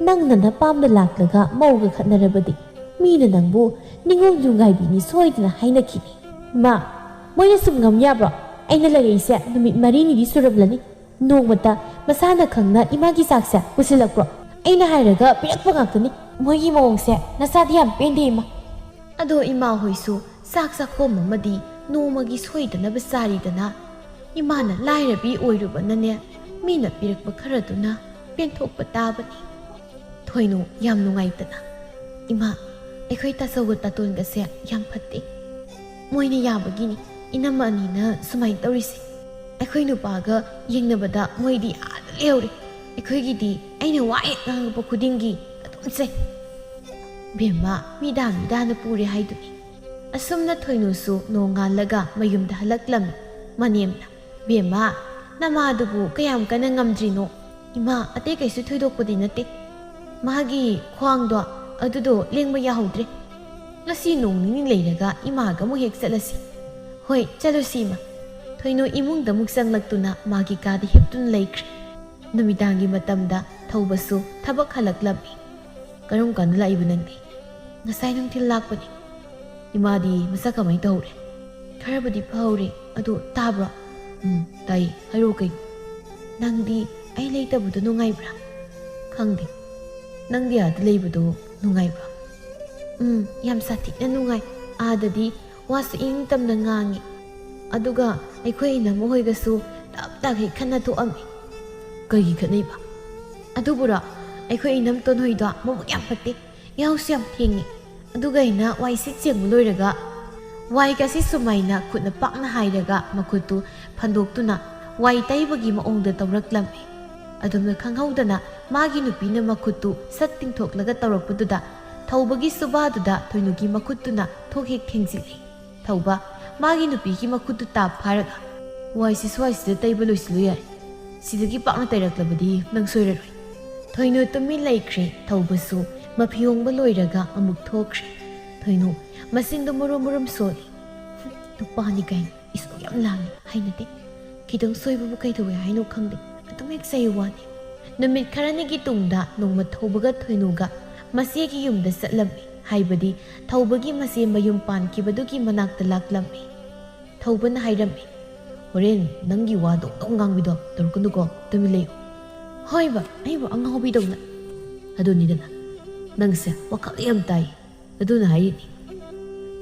ꯅꯪꯅ ꯅꯄꯥꯝꯗ ꯂꯥꯛꯂꯒ ꯃꯧꯒ ꯈꯠꯅꯔꯕꯗꯤ ꯃꯤꯅ ꯅꯪꯕꯨ ꯅꯤꯉꯣꯜ ꯅꯨꯡꯉꯥꯏꯕꯤꯅꯤ ꯁꯣꯏꯗꯅ ꯍꯥꯏꯅꯈꯤꯅꯤ꯫ ꯃꯥ, ꯃꯣꯏꯅ ꯁꯨꯝ ꯉꯝ ꯌꯥꯕ꯭ꯔꯣ? ꯑꯩꯅ ꯂꯩꯔꯛꯏꯁꯦ ꯅꯨꯃꯤꯠ ꯃꯔꯤꯅꯤꯗꯤ ꯁꯨꯔꯝꯂꯅꯤ꯫ ꯅꯣꯡꯃꯇ ꯃꯁꯥꯅ ꯈꯪꯅ ꯏꯃꯥꯒꯤ ꯆꯥꯛꯁꯦ ꯄꯨꯁꯤꯜꯂꯛꯄ꯭ꯔꯣ? ꯑꯩꯅ ꯍꯥꯏꯔꯒ ꯄꯤꯔꯛꯄ ꯉꯥꯛꯇꯅꯤ꯫ ꯃꯣꯏꯒꯤ ꯃꯑꯣꯡꯁꯦ ꯅꯆꯥꯗꯤ ꯌꯥꯝ ꯄꯦꯟꯗꯦ ꯏꯃꯥ꯫" ꯑꯗꯣ ꯏꯃꯥ ꯍꯣꯏꯁꯨ ꯆꯥꯛ ꯆꯥꯛꯈꯣꯝ ꯑꯃꯗꯤ ꯅꯣꯡꯃꯒꯤ ꯁꯣꯏꯗꯅꯕ ꯆꯥꯔꯤꯗꯅ꯫ ꯏꯃꯥꯅ ꯂꯥꯏꯔꯕꯤ ꯑꯣꯏꯔꯨꯕꯅꯅꯦ, ꯃꯤꯅ ꯄꯤꯔꯛꯄ ꯈꯔꯗꯨꯅ ꯄꯦꯟꯊꯣꯛꯄ ꯇꯥꯕꯅꯤ꯫ ꯊꯣꯏꯅꯨ ꯌꯥꯝ ꯅꯨꯡꯉꯥꯏꯇꯅ, "ꯏꯃꯥ, ꯑꯩꯈꯣꯏ ꯇꯥꯆꯧꯒ ꯇꯥꯇꯣꯟꯒꯁꯦ ꯌꯥꯝ ꯐꯠꯇꯦ꯫ ꯃꯣꯏꯅ ꯌꯥꯕꯒꯤꯅꯤ ꯏꯅꯝꯃ ꯑꯅꯤꯅ ꯁꯨꯃꯥꯏꯅ ꯇꯧꯔꯤꯁꯦ꯫ ꯑꯩꯈꯣꯏ ꯅꯨꯄꯥꯒ ꯌꯦꯡꯅꯕꯗ ꯃꯣꯏꯗꯤ ꯑꯥꯗ ꯂꯩꯍꯧꯔꯦ꯫ ꯑꯩꯈꯣꯏꯒꯤꯗꯤ ꯑꯩꯅ ꯋꯥ ꯍꯦꯛ ꯉꯥꯡꯉꯛꯄ ꯈꯨꯗꯤꯡꯒꯤ ꯑꯗꯨꯝ ꯆꯩ꯫ ꯕꯦꯝꯃ, ꯃꯤꯗꯥ ꯃꯤꯗꯥꯅ ꯄꯨꯔꯦ ꯍꯥꯏꯗꯨꯅꯤ꯫" ꯑꯁꯨꯝꯅ ꯊꯣꯏꯅꯨꯁꯨ ꯅꯣꯡꯉꯥꯜꯂꯒ ꯃꯌꯨꯝꯗ ꯍꯜꯂꯛꯂꯝꯃꯤ꯫ ꯃꯅꯦꯝꯅ, "ꯕꯦꯝꯃ, ꯅꯃꯥꯗꯨꯕꯨ ꯀꯌꯥꯝ ꯀꯟꯅ ꯉꯝꯗ꯭ꯔꯤꯅꯣ? ꯏꯃꯥ, ꯑꯇꯩ ꯀꯩꯁꯨ ꯊꯣꯏꯗꯣꯛꯄꯗꯤ ꯅꯠꯇꯦ꯫ ꯃꯥꯒꯤ ꯈ꯭ꯋꯥꯡꯗꯣ ꯑꯗꯨꯗꯣ ꯂꯦꯡꯕ ꯌꯥꯍꯧꯗ꯭ꯔꯦ꯫ ꯉꯁꯤ ꯅꯣꯡ ꯅꯤꯅꯤ ꯂꯩꯔꯒ ꯏꯃꯥꯒ ꯑꯃꯨꯛ ꯍꯦꯛ ꯆꯠꯂꯁꯤ꯫" "ꯍꯣꯏ, ꯆꯠꯂꯨꯁꯤ ꯏꯃꯥ꯫ ꯊꯣꯏꯅꯨ ꯏꯃꯨꯡꯗ ꯑꯃꯨꯛ ꯆꯪꯂꯛꯇꯨꯅ ꯃꯥꯒꯤ ꯀꯥꯗ ꯍꯤꯞꯇꯨꯅ ꯂꯩꯈ꯭ꯔꯦ꯫ ꯅꯨꯃꯤꯗꯥꯡꯒꯤ ꯃꯇꯝꯗ ꯊꯧꯕꯁꯨ ꯊꯕꯛ ꯍꯜꯂꯛꯂꯝꯃꯤ꯫ "ꯀꯔꯝ ꯀꯥꯟꯗ ꯂꯥꯛꯏꯕ ꯅꯪꯗꯤ?" "ꯉꯁꯥꯏ ꯅꯨꯡꯊꯤꯜ ꯂꯥꯛꯄꯅꯤ꯫" "ꯏꯃꯥꯗꯤ ꯃꯁꯥ ꯀꯃꯥꯏꯅ ꯇꯧꯍꯧꯔꯦ?" "ꯈꯔꯕꯨꯗꯤ ꯐꯍꯧꯔꯦ꯫ ꯑꯗꯣ ꯇꯥꯕ꯭ꯔꯣ?" "ꯎꯝ, ꯇꯥꯏ꯫ ꯍꯥꯏꯔꯛꯑꯣ ꯀꯩꯅꯣ?" "ꯅꯪꯗꯤ ꯑꯩ ꯂꯩꯇꯕꯗꯣ ꯅꯨꯡꯉꯥꯏꯕ꯭ꯔꯥ?" "ꯈꯪꯗꯦ꯫ ꯅꯪꯗꯤ ꯑꯥꯗ ꯂꯩꯕꯗꯣ ꯅꯨꯡꯉꯥꯏꯕ꯭ꯔꯣ?" "ꯎꯝ, ꯌꯥꯝ ꯁꯥꯊꯤꯅ ꯅꯨꯡꯉꯥꯏ꯫ ꯑꯥꯗꯗꯤ ꯋꯥꯁꯨ ꯏꯅꯤꯡꯇꯝꯅ ꯉꯥꯡꯉꯤ꯫ ꯑꯗꯨꯒ ꯑꯩꯈꯣꯏ ꯏꯅꯝꯃ ꯍꯣꯏꯒꯁꯨ ꯇꯞ ꯇꯥꯈꯩ ꯈꯠꯅ ꯊꯣꯛꯑꯝꯃꯤ꯫" "ꯀꯩꯒꯤ ꯈꯠꯅꯩꯕ?" "ꯑꯗꯨꯕꯨꯔꯣ, ꯑꯩꯈꯣꯏ ꯏꯅꯝ ꯇꯣꯟꯍꯣꯏꯗꯣ ꯃꯕꯨꯛ ꯌꯥꯝ ꯐꯠꯇꯦ꯫ ꯌꯥꯍꯧꯁꯨ ꯌꯥꯝ ꯊꯦꯡꯉꯤ꯫ ꯑꯗꯨꯒ ꯑꯩꯅ ꯋꯥꯏ ꯁꯤꯠ ꯁꯦꯡꯕ ꯂꯣꯏꯔꯒ ꯋꯥꯏꯒꯁꯤ ꯁꯨꯃꯥꯏꯅ ꯈꯨꯠꯅ ꯄꯥꯛꯅ ꯍꯥꯏꯔꯒ ꯃꯈꯨꯠꯇꯨ ꯐꯟꯗꯣꯛꯇꯨꯅ ꯋꯥꯏ ꯇꯩꯕꯒꯤ ꯃꯑꯣꯡꯗ ꯇꯧꯔꯛꯂꯝꯃꯤ꯫ ꯑꯗꯨꯝꯅ ꯈꯪꯍꯧꯗꯅ ꯃꯥꯒꯤ ꯅꯨꯄꯤꯅ ꯃꯈꯨꯠꯇꯨ ꯁꯠ ꯇꯤꯡꯊꯣꯛꯂꯒ ꯇꯧꯔꯛꯄꯗꯨꯗ ꯊꯧꯕꯒꯤ ꯁꯨꯕꯥꯗꯨꯗ ꯊꯣꯏꯅꯨꯒꯤ ꯃꯈꯨꯠꯇꯨꯅ ꯊꯣꯛ ꯍꯦꯛ ꯊꯦꯡꯖꯤꯜꯂꯤ꯫ ꯊꯧꯕ, ꯃꯥꯒꯤ ꯅꯨꯄꯤꯒꯤ ꯃꯈꯨꯠꯇꯨ ꯇꯥꯞ ꯐꯥꯔꯒ, "ꯋꯥꯏꯁꯤ ꯁ꯭ꯋꯥꯏꯁꯤꯗ ꯇꯩꯕ ꯂꯣꯏꯁꯤꯜꯂꯨ ꯌꯥꯔꯦ꯫ ꯁꯤꯗꯒꯤ ꯄꯥꯛꯅ ꯇꯩꯔꯛꯂꯕꯗꯤ ꯅꯪ ꯁꯣꯏꯔꯔꯣꯏ꯫" ꯊꯣꯏꯅꯨ ꯇꯨꯃꯤꯟ ꯂꯩꯈ꯭ꯔꯦ꯫ ꯊꯧꯕꯁꯨ ꯃꯐꯤ ꯍꯣꯡꯕ ꯂꯣꯏꯔꯒ ꯑꯃꯨꯛ ꯊꯣꯛꯈ꯭ꯔꯦ꯫ ꯊꯣꯏꯅꯨ ꯃꯆꯤꯟꯗꯨ ꯃꯨꯔꯨꯝ ꯃꯨꯔꯨꯝ ꯁꯣꯜꯂꯤ꯫ "ꯅꯨꯄꯥꯅꯤ ꯀꯥꯏꯅ ꯏꯁꯧ ꯌꯥꯝ ꯂꯥꯡꯉꯤ, ꯍꯩꯅꯗꯦ꯫ ꯈꯤꯇꯪ ꯁꯣꯏꯕꯕꯨ ꯀꯩꯗꯧꯋꯦ ꯍꯥꯏꯅꯣ ꯈꯪꯗꯦ, ꯑꯗꯨꯝ ꯍꯦꯛ ꯆꯩ ꯋꯥꯅꯤ꯫" ꯅꯨꯃꯤꯠ ꯈꯔꯅꯤꯒꯤ ꯇꯨꯡꯗ ꯅꯣꯡꯃ ꯊꯧꯕꯒ ꯊꯣꯏꯅꯨꯒ ꯃꯆꯦꯒꯤ ꯌꯨꯝꯗ ꯆꯠꯂꯝꯃꯤ, ꯍꯥꯏꯕꯗꯤ ꯊꯧꯕꯒꯤ ꯃꯆꯦ ꯃꯌꯨꯝ ꯄꯥꯟꯈꯤꯕꯗꯨꯒꯤ ꯃꯅꯥꯛꯇ ꯂꯥꯛꯂꯝꯃꯤ꯫ ꯊꯧꯕꯅ ꯍꯥꯏꯔꯝꯃꯤ, "ꯍꯣꯔꯦꯟ ꯅꯪꯒꯤ ꯋꯥ ꯗꯣꯡ ꯗꯣꯡ ꯉꯥꯡꯕꯤꯗꯣ ꯇꯧꯔꯛꯀꯅꯨꯀꯣ, ꯇꯨꯃꯤꯟ ꯂꯩꯌꯨ꯫" "ꯍꯣꯏꯕ, ꯑꯩꯕꯨ ꯑꯉꯥꯎꯕꯤꯗꯧꯅ꯫" "ꯑꯗꯨꯅꯤꯗꯅ, ꯅꯪꯁꯦ ꯋꯥꯈꯜ ꯌꯥꯝ ꯇꯥꯏ, ꯑꯗꯨꯅ ꯍꯥꯏꯔꯤꯅꯤ꯫"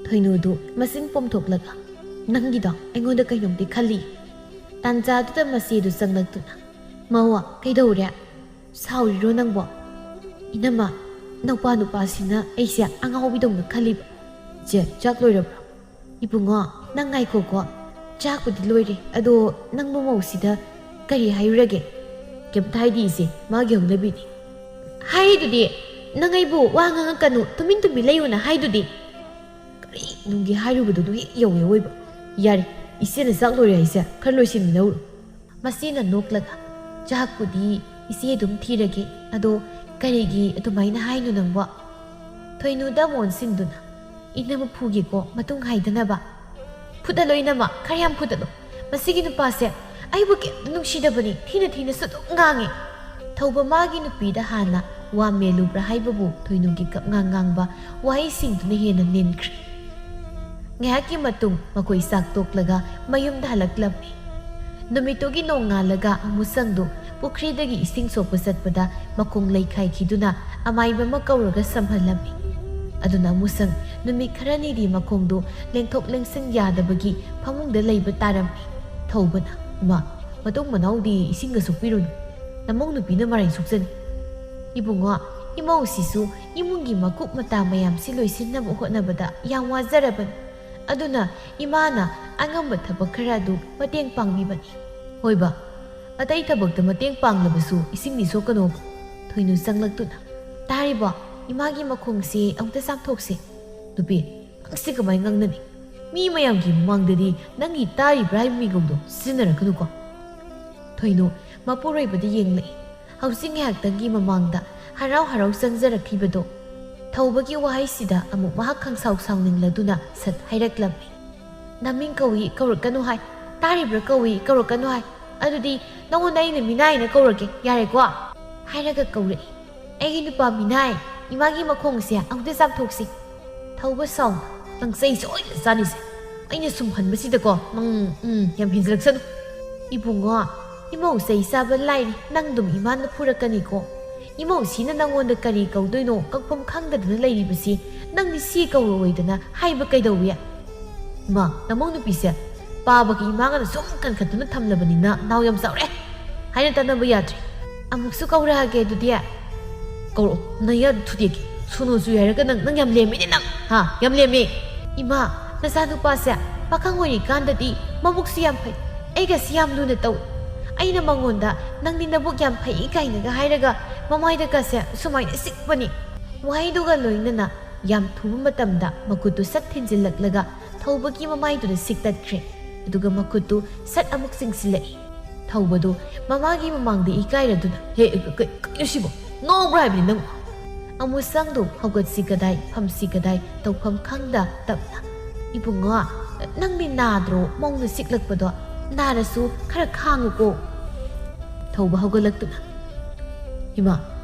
ꯊꯣꯏꯅꯨꯗꯨ ꯃꯆꯤꯟ ꯄꯣꯝꯊꯣꯛꯂꯒ, "ꯅꯪꯒꯤꯗꯣ ꯑꯩꯉꯣꯟꯗ ꯀꯩꯅꯣꯝꯗꯤ ꯈꯜꯂꯤ꯫" ꯇꯥꯟꯖꯥꯗꯨꯗ ꯃꯆꯦꯗꯨ ꯆꯪꯂꯛꯇꯨꯅ, "ꯃꯧꯋꯥ, ꯀꯩꯗꯧꯔꯦ? ꯁꯥꯎꯔꯤꯔꯣ ꯅꯪꯕꯣ?" "ꯏꯅꯝꯃ, ꯅꯧꯄꯥ ꯅꯨꯄꯥꯁꯤꯅ ꯑꯩꯁꯦ ꯑꯉꯥꯎꯕꯤꯗꯧꯅ ꯈꯜꯂꯤꯕ꯫" "ꯆꯦ, ꯆꯥꯛ ꯂꯣꯏꯔꯕ꯭ꯔꯣ?" "ꯏꯕꯨꯡꯉꯣ, ꯅꯪ ꯉꯥꯏꯈꯣꯀꯣ꯫ ꯆꯥꯛꯄꯨꯗꯤ ꯂꯣꯏꯔꯦ, ꯑꯗꯣ ꯅꯪꯕꯨ ꯃꯧꯁꯤꯗ ꯀꯔꯤ ꯍꯥꯏꯔꯨꯔꯒꯦ?" "ꯀꯩꯝꯇ ꯍꯥꯏꯗꯦ ꯏꯆꯦ, ꯃꯥꯒꯤ ꯍꯧꯅꯕꯤꯅꯤ꯫" "ꯍꯥꯏꯔꯤꯗꯨꯗꯤ, ꯅꯪ ꯑꯩꯕꯨ ꯋꯥ ꯉꯥꯡꯉꯛꯀꯅꯨ, ꯇꯨꯃꯤꯟ ꯇꯨꯃꯤꯟ ꯂꯩꯌꯨꯅ ꯍꯥꯏꯗꯨꯗꯤ꯫" ꯀꯔꯤ ꯅꯨꯡꯒꯤ ꯍꯥꯏꯔꯨꯕꯗꯨ ꯑꯗꯨ ꯍꯦꯛ ꯌꯧꯋꯦ ꯑꯣꯏꯕ꯫ "ꯌꯥꯔꯦ, ꯏꯆꯦꯅ ꯆꯥꯛ ꯂꯣꯏꯔꯦ ꯍꯥꯏꯁꯦ, ꯈꯔ ꯂꯣꯏꯁꯤꯟꯃꯤꯟꯅꯧꯔꯣ꯫" ꯃꯆꯦꯅ ꯅꯣꯛꯂꯒ, "ꯆꯥꯛꯄꯨꯗꯤ ꯏꯆꯦ ꯑꯗꯨꯝ ꯊꯤꯔꯒꯦ, ꯑꯗꯣ ꯀꯔꯤꯒꯤ ꯑꯗꯨꯃꯥꯏꯅ ꯍꯥꯏꯅꯣ ꯅꯪꯕꯣ?" ꯊꯣꯏꯅꯨꯗ ꯑꯃꯨꯛ ꯑꯣꯟꯁꯤꯟꯗꯨꯅ, "ꯏꯅꯝꯃ ꯐꯨꯒꯦꯀꯣ, ꯃꯇꯨꯡ ꯍꯥꯏꯗꯅꯕ꯫" "ꯐꯨꯗꯠꯂꯣ ꯏꯅꯝꯃ, ꯈꯔ ꯌꯥꯝ ꯐꯨꯗꯠꯂꯣ꯫ "ꯃꯁꯤꯒꯤ ꯅꯨꯄꯥꯁꯦ ꯑꯩꯕꯨ ꯀꯩꯝꯇ ꯅꯨꯡꯁꯤꯗꯕꯅꯤ, ꯊꯤꯅ ꯊꯤꯅꯁꯨ ꯑꯗꯨꯝ ꯉꯥꯡꯉꯤ"꯫ ꯊꯧꯕ ꯃꯥꯒꯤ ꯅꯨꯄꯤꯗ ꯍꯥꯟꯅ ꯋꯥ ꯃꯦꯜꯂꯨꯕ꯭ꯔꯥ ꯍꯥꯏꯕꯕꯨ ꯊꯣꯏꯅꯨꯒꯤ ꯀꯞꯉꯥꯡ ꯉꯥꯡꯕ ꯋꯥꯍꯩꯁꯤꯡꯗꯨꯅ ꯍꯦꯟꯅ ꯅꯤꯟꯈ꯭ꯔꯦ꯫ ꯉꯥꯏꯍꯥꯛꯀꯤ ꯃꯇꯨꯡ ꯃꯈꯣꯏ ꯆꯥꯛ ꯇꯣꯛꯂꯒ ꯃꯌꯨꯝꯗ ꯍꯜꯂꯛꯂꯝꯃꯤ꯫ ꯅꯨꯃꯤꯠꯇꯨꯒꯤ ꯅꯣꯡꯉꯥꯜꯂꯒ ꯑꯃꯨꯁꯪꯗꯨ ꯄꯨꯈ꯭ꯔꯤꯗꯒꯤ ꯏꯁꯤꯡ ꯁꯣꯛꯄ ꯆꯠꯄꯗ ꯃꯈꯣꯡ ꯂꯩꯈꯥꯏꯈꯤꯗꯨꯅ ꯑꯃꯥꯏꯕ ꯑꯃ ꯀꯧꯔꯒ ꯁꯝꯍꯜꯂꯝꯃꯤ꯫ ꯑꯗꯨꯅ ꯑꯃꯨꯁꯪ ꯅꯨꯃꯤꯠ ꯈꯔꯅꯤꯗꯤ ꯃꯈꯣꯡꯗꯨ ꯂꯦꯡꯊꯣꯛ ꯂꯦꯡꯁꯤꯟ ꯌꯥꯗꯕꯒꯤ ꯐꯃꯨꯡꯗ ꯂꯩꯕ ꯇꯥꯔꯝꯃꯤ꯫ ꯊꯧꯕꯅ, "ꯏꯃꯥ, ꯃꯇꯨꯡ ꯃꯅꯥꯎꯗꯤ ꯏꯁꯤꯡꯒ ꯁꯣꯛꯄꯤꯔꯨꯅꯨ꯫ ꯅꯃꯧ ꯅꯨꯄꯤꯅ ꯃꯔꯥꯏ ꯁꯣꯛꯆꯅꯤ꯫ ꯏꯕꯨꯡꯉꯣ, ꯏꯃꯧꯁꯤꯁꯨ ꯏꯃꯨꯡꯒꯤ ꯃꯀꯨꯞ ꯃꯇꯥ ꯃꯌꯥꯝꯁꯤ ꯂꯣꯏꯁꯤꯟꯅꯕ ꯍꯣꯠꯅꯕꯗ ꯌꯥꯝ ꯋꯥꯖꯔꯕꯅꯤ꯫ ꯑꯗꯨꯅ ꯏꯃꯥꯅ ꯑꯉꯝꯕ ꯊꯕꯛ ꯈꯔ ꯑꯗꯨ ꯃꯇꯦꯡ ꯄꯥꯡꯕꯤꯕꯅꯤ"꯫ "ꯍꯣꯏꯕ, ꯑꯇꯩ ꯊꯕꯛꯇ ꯃꯇꯦꯡ ꯄꯥꯡꯂꯕꯁꯨ ꯏꯁꯤꯡꯗꯤ ꯁꯣꯛꯀꯅꯣꯕ"꯫ ꯊꯣꯏꯅꯨ ꯆꯪꯂꯛꯇꯨꯅ, "ꯇꯥꯔꯤꯕꯣ? ꯏꯃꯥꯒꯤ ꯃꯈꯣꯡꯁꯦ ꯑꯃꯨꯛꯇ ꯆꯥꯝꯊꯣꯛꯁꯦ"꯫ "ꯅꯨꯄꯤ, ꯅꯪꯁꯤ ꯀꯃꯥꯏꯅ ꯉꯥꯡꯅꯅꯤ? ꯃꯤ ꯃꯌꯥꯝꯒꯤ ꯃꯃꯥꯡꯗꯗꯤ ꯅꯪꯒꯤ ꯇꯥꯔꯤꯕ꯭ꯔꯥ ꯍꯥꯏꯕ ꯃꯤꯒꯧꯗꯣ ꯁꯤꯖꯤꯟꯅꯔꯛꯀꯅꯨꯀꯣ"꯫ ꯊꯣꯏꯅꯨ ꯃꯄꯨꯔꯣꯏꯕꯗ ꯌꯦꯡꯂꯛꯏ꯫ ꯍꯧꯖꯤꯛ ꯉꯥꯏꯍꯥꯛꯇꯪꯒꯤ ꯃꯃꯥꯡꯗ ꯍꯔꯥꯎ ꯍꯔꯥꯎ ꯆꯪꯖꯔꯛꯈꯤꯕꯗꯣ꯫ ꯊꯧꯕꯒꯤ ꯋꯥꯍꯩꯁꯤꯗ ꯑꯃꯨꯛ ꯃꯍꯥꯛ ꯈꯪꯁꯥꯎ ꯁꯥꯎꯅꯤꯡꯂꯗꯨꯅ ꯁꯠ ꯍꯥꯏꯔꯛꯂꯝꯃꯤ꯫ "ꯅꯃꯤꯡ ꯀꯧꯏ, ꯀꯧꯔꯛꯀꯅꯨ ꯍꯥꯏ꯫ ꯇꯥꯔꯤꯕ꯭ꯔꯥ ꯀꯧꯏ, ꯀꯧꯔꯛꯀꯅꯨ ꯍꯥꯏ꯫ ꯑꯗꯨꯗꯤ ꯅꯉꯣꯟꯗ ꯑꯩꯅ ꯃꯤꯅꯥꯏꯅ ꯀꯧꯔꯒꯦ, ꯌꯥꯔꯦꯀꯣ?" ꯍꯥꯏꯔꯒ ꯀꯧꯔꯛꯏ꯫ "ꯑꯩꯒꯤ ꯅꯨꯄꯥ ꯃꯤꯅꯥꯏ, ꯏꯃꯥꯒꯤ ꯃꯈꯣꯡꯁꯦ ꯑꯃꯨꯛꯇ ꯆꯥꯝꯊꯣꯛꯁꯤ"꯫ ꯊꯧꯕ ꯁꯥꯎꯅ, "ꯅꯪ ꯆꯩ ꯁꯣꯏꯗꯅ ꯆꯥꯅꯤꯁꯦ꯫ ꯑꯩꯅ ꯁꯨꯝ ꯍꯟꯕꯁꯤꯗꯀꯣ ꯅꯪ, ꯎꯝ, ꯌꯥꯝ ꯍꯦꯟꯖꯤꯜꯂꯛꯁꯅꯨ"꯫ "ꯏꯕꯨꯡꯉꯣ, ꯏꯃꯧ ꯆꯩ ꯆꯥꯕ ꯂꯥꯏꯔꯤ, ꯅꯪ ꯑꯗꯨꯝ ꯏꯃꯥꯅ ꯐꯨꯔꯛꯀꯅꯤꯀꯣ꯫ ꯏꯃꯧꯁꯤꯅ ꯅꯪꯉꯣꯟꯗ ꯀꯔꯤ ꯀꯧꯗꯣꯏꯅꯣ ꯀꯛꯐꯝ ꯈꯪꯗꯗꯅ ꯂꯩꯔꯤꯕꯁꯤ ꯅꯪꯗꯤ ꯁꯤ ꯀꯧꯔꯛꯑꯣꯏꯗꯅ ꯍꯥꯏꯕ ꯀꯩꯗꯧꯏ?" "ꯏꯃꯥ, ꯅꯃꯧ ꯅꯨꯄꯤꯁꯦ ꯄꯥꯕꯒꯤ ꯏꯃꯥꯒꯅ ꯁꯨꯝ ꯀꯟꯈꯠꯇꯨꯅ ꯊꯝꯂꯕꯅꯤꯅ ꯅꯥꯎ ꯌꯥꯝ ꯆꯥꯎꯔꯦ꯫ ꯍꯥꯏꯅ ꯇꯥꯟꯅꯕ ꯌꯥꯗ꯭ꯔꯦ꯫ ꯑꯃꯨꯛꯁꯨ ꯀꯧꯔꯛꯑꯒꯦ ꯑꯗꯨꯗꯤ"꯫ "ꯀꯧꯔꯛꯑꯣ, ꯅꯌꯥ ꯊꯨꯗꯦꯛꯀꯦ꯫ ꯁꯣꯅꯣ ꯆꯨꯏ ꯍꯥꯏꯔꯒ ꯅꯪ, ꯅꯪ ꯌꯥꯝ ꯂꯦꯝꯃꯤꯅꯦ ꯅꯪ, ꯍꯥ? ꯌꯥꯝ ꯂꯦꯝꯃꯤ"꯫ "ꯏꯃꯥ, ꯅꯆꯥꯅꯨꯄꯥꯁꯦ ꯄꯥꯈꯪ ꯑꯣꯏꯔꯤꯀꯥꯟꯗꯗꯤ ꯃꯕꯨꯛꯁꯨ ꯌꯥꯝ ꯐꯩ, ꯑꯩꯒꯁꯤ ꯌꯥꯝ ꯂꯨꯅ ꯇꯧꯏ꯫ ꯑꯩꯅ ꯃꯉꯣꯟꯗ 'ꯅꯪꯗꯤ ꯅꯕꯨꯛ ꯌꯥꯝ ꯐꯩ' ꯀꯥꯏꯅꯒ ꯍꯥꯏꯔꯒ ꯃꯃꯥꯏꯗꯀꯁꯦ ꯁꯨꯃꯥꯏꯅ ꯁꯤꯛꯄꯅꯤ"꯫ ꯋꯥꯍꯩꯗꯨꯒ ꯂꯣꯏꯅꯅ ꯌꯥꯝ ꯊꯨꯕ ꯃꯇꯝꯗ ꯃꯈꯨꯠꯇꯨ ꯁꯠ ꯊꯤꯟꯖꯤꯜꯂꯛꯂꯒ ꯊꯧꯕꯒꯤ ꯃꯃꯥꯏꯗꯨꯗ ꯁꯤꯛꯇꯠꯈ꯭ꯔꯦ꯫ ꯑꯗꯨꯒ ꯃꯈꯨꯠꯇꯨ ꯁꯠ ꯑꯃꯨꯛ ꯆꯤꯡꯁꯤꯜꯂꯛꯏ꯫ ꯊꯧꯕꯗꯨ ꯃꯃꯥꯒꯤ ꯃꯃꯥꯡꯗ ꯏꯀꯥꯏꯔꯗꯨꯅ, "ꯍꯦ, ꯀ-, ꯀ-, ꯀꯩꯅꯣ ꯁꯤꯕꯣ? ꯉꯥꯎꯕ꯭ꯔꯥ ꯍꯥꯏꯕꯅꯤ ꯅꯪ?" ꯑꯃꯨꯁꯪꯗꯨ ꯍꯧꯒꯠꯁꯤ ꯀꯗꯥꯏ, ꯐꯝꯁꯤ ꯀꯗꯥꯏ ꯇꯧꯐꯝ ꯈꯪꯗ ꯇꯞꯅ, "ꯏꯕꯨꯡꯉꯣ, ꯅꯪꯗꯤ ꯅꯥꯗ꯭ꯔꯣ ꯃꯧꯅ ꯁꯤꯛꯂꯛꯄꯗꯣ?" "ꯅꯥꯔꯁꯨ ꯈꯔ ꯈꯥꯡꯉꯨꯀꯣ"꯫ ꯊꯧꯕ ꯍꯧꯒꯠꯂꯛꯇꯨꯅ, "ꯏꯃꯥ,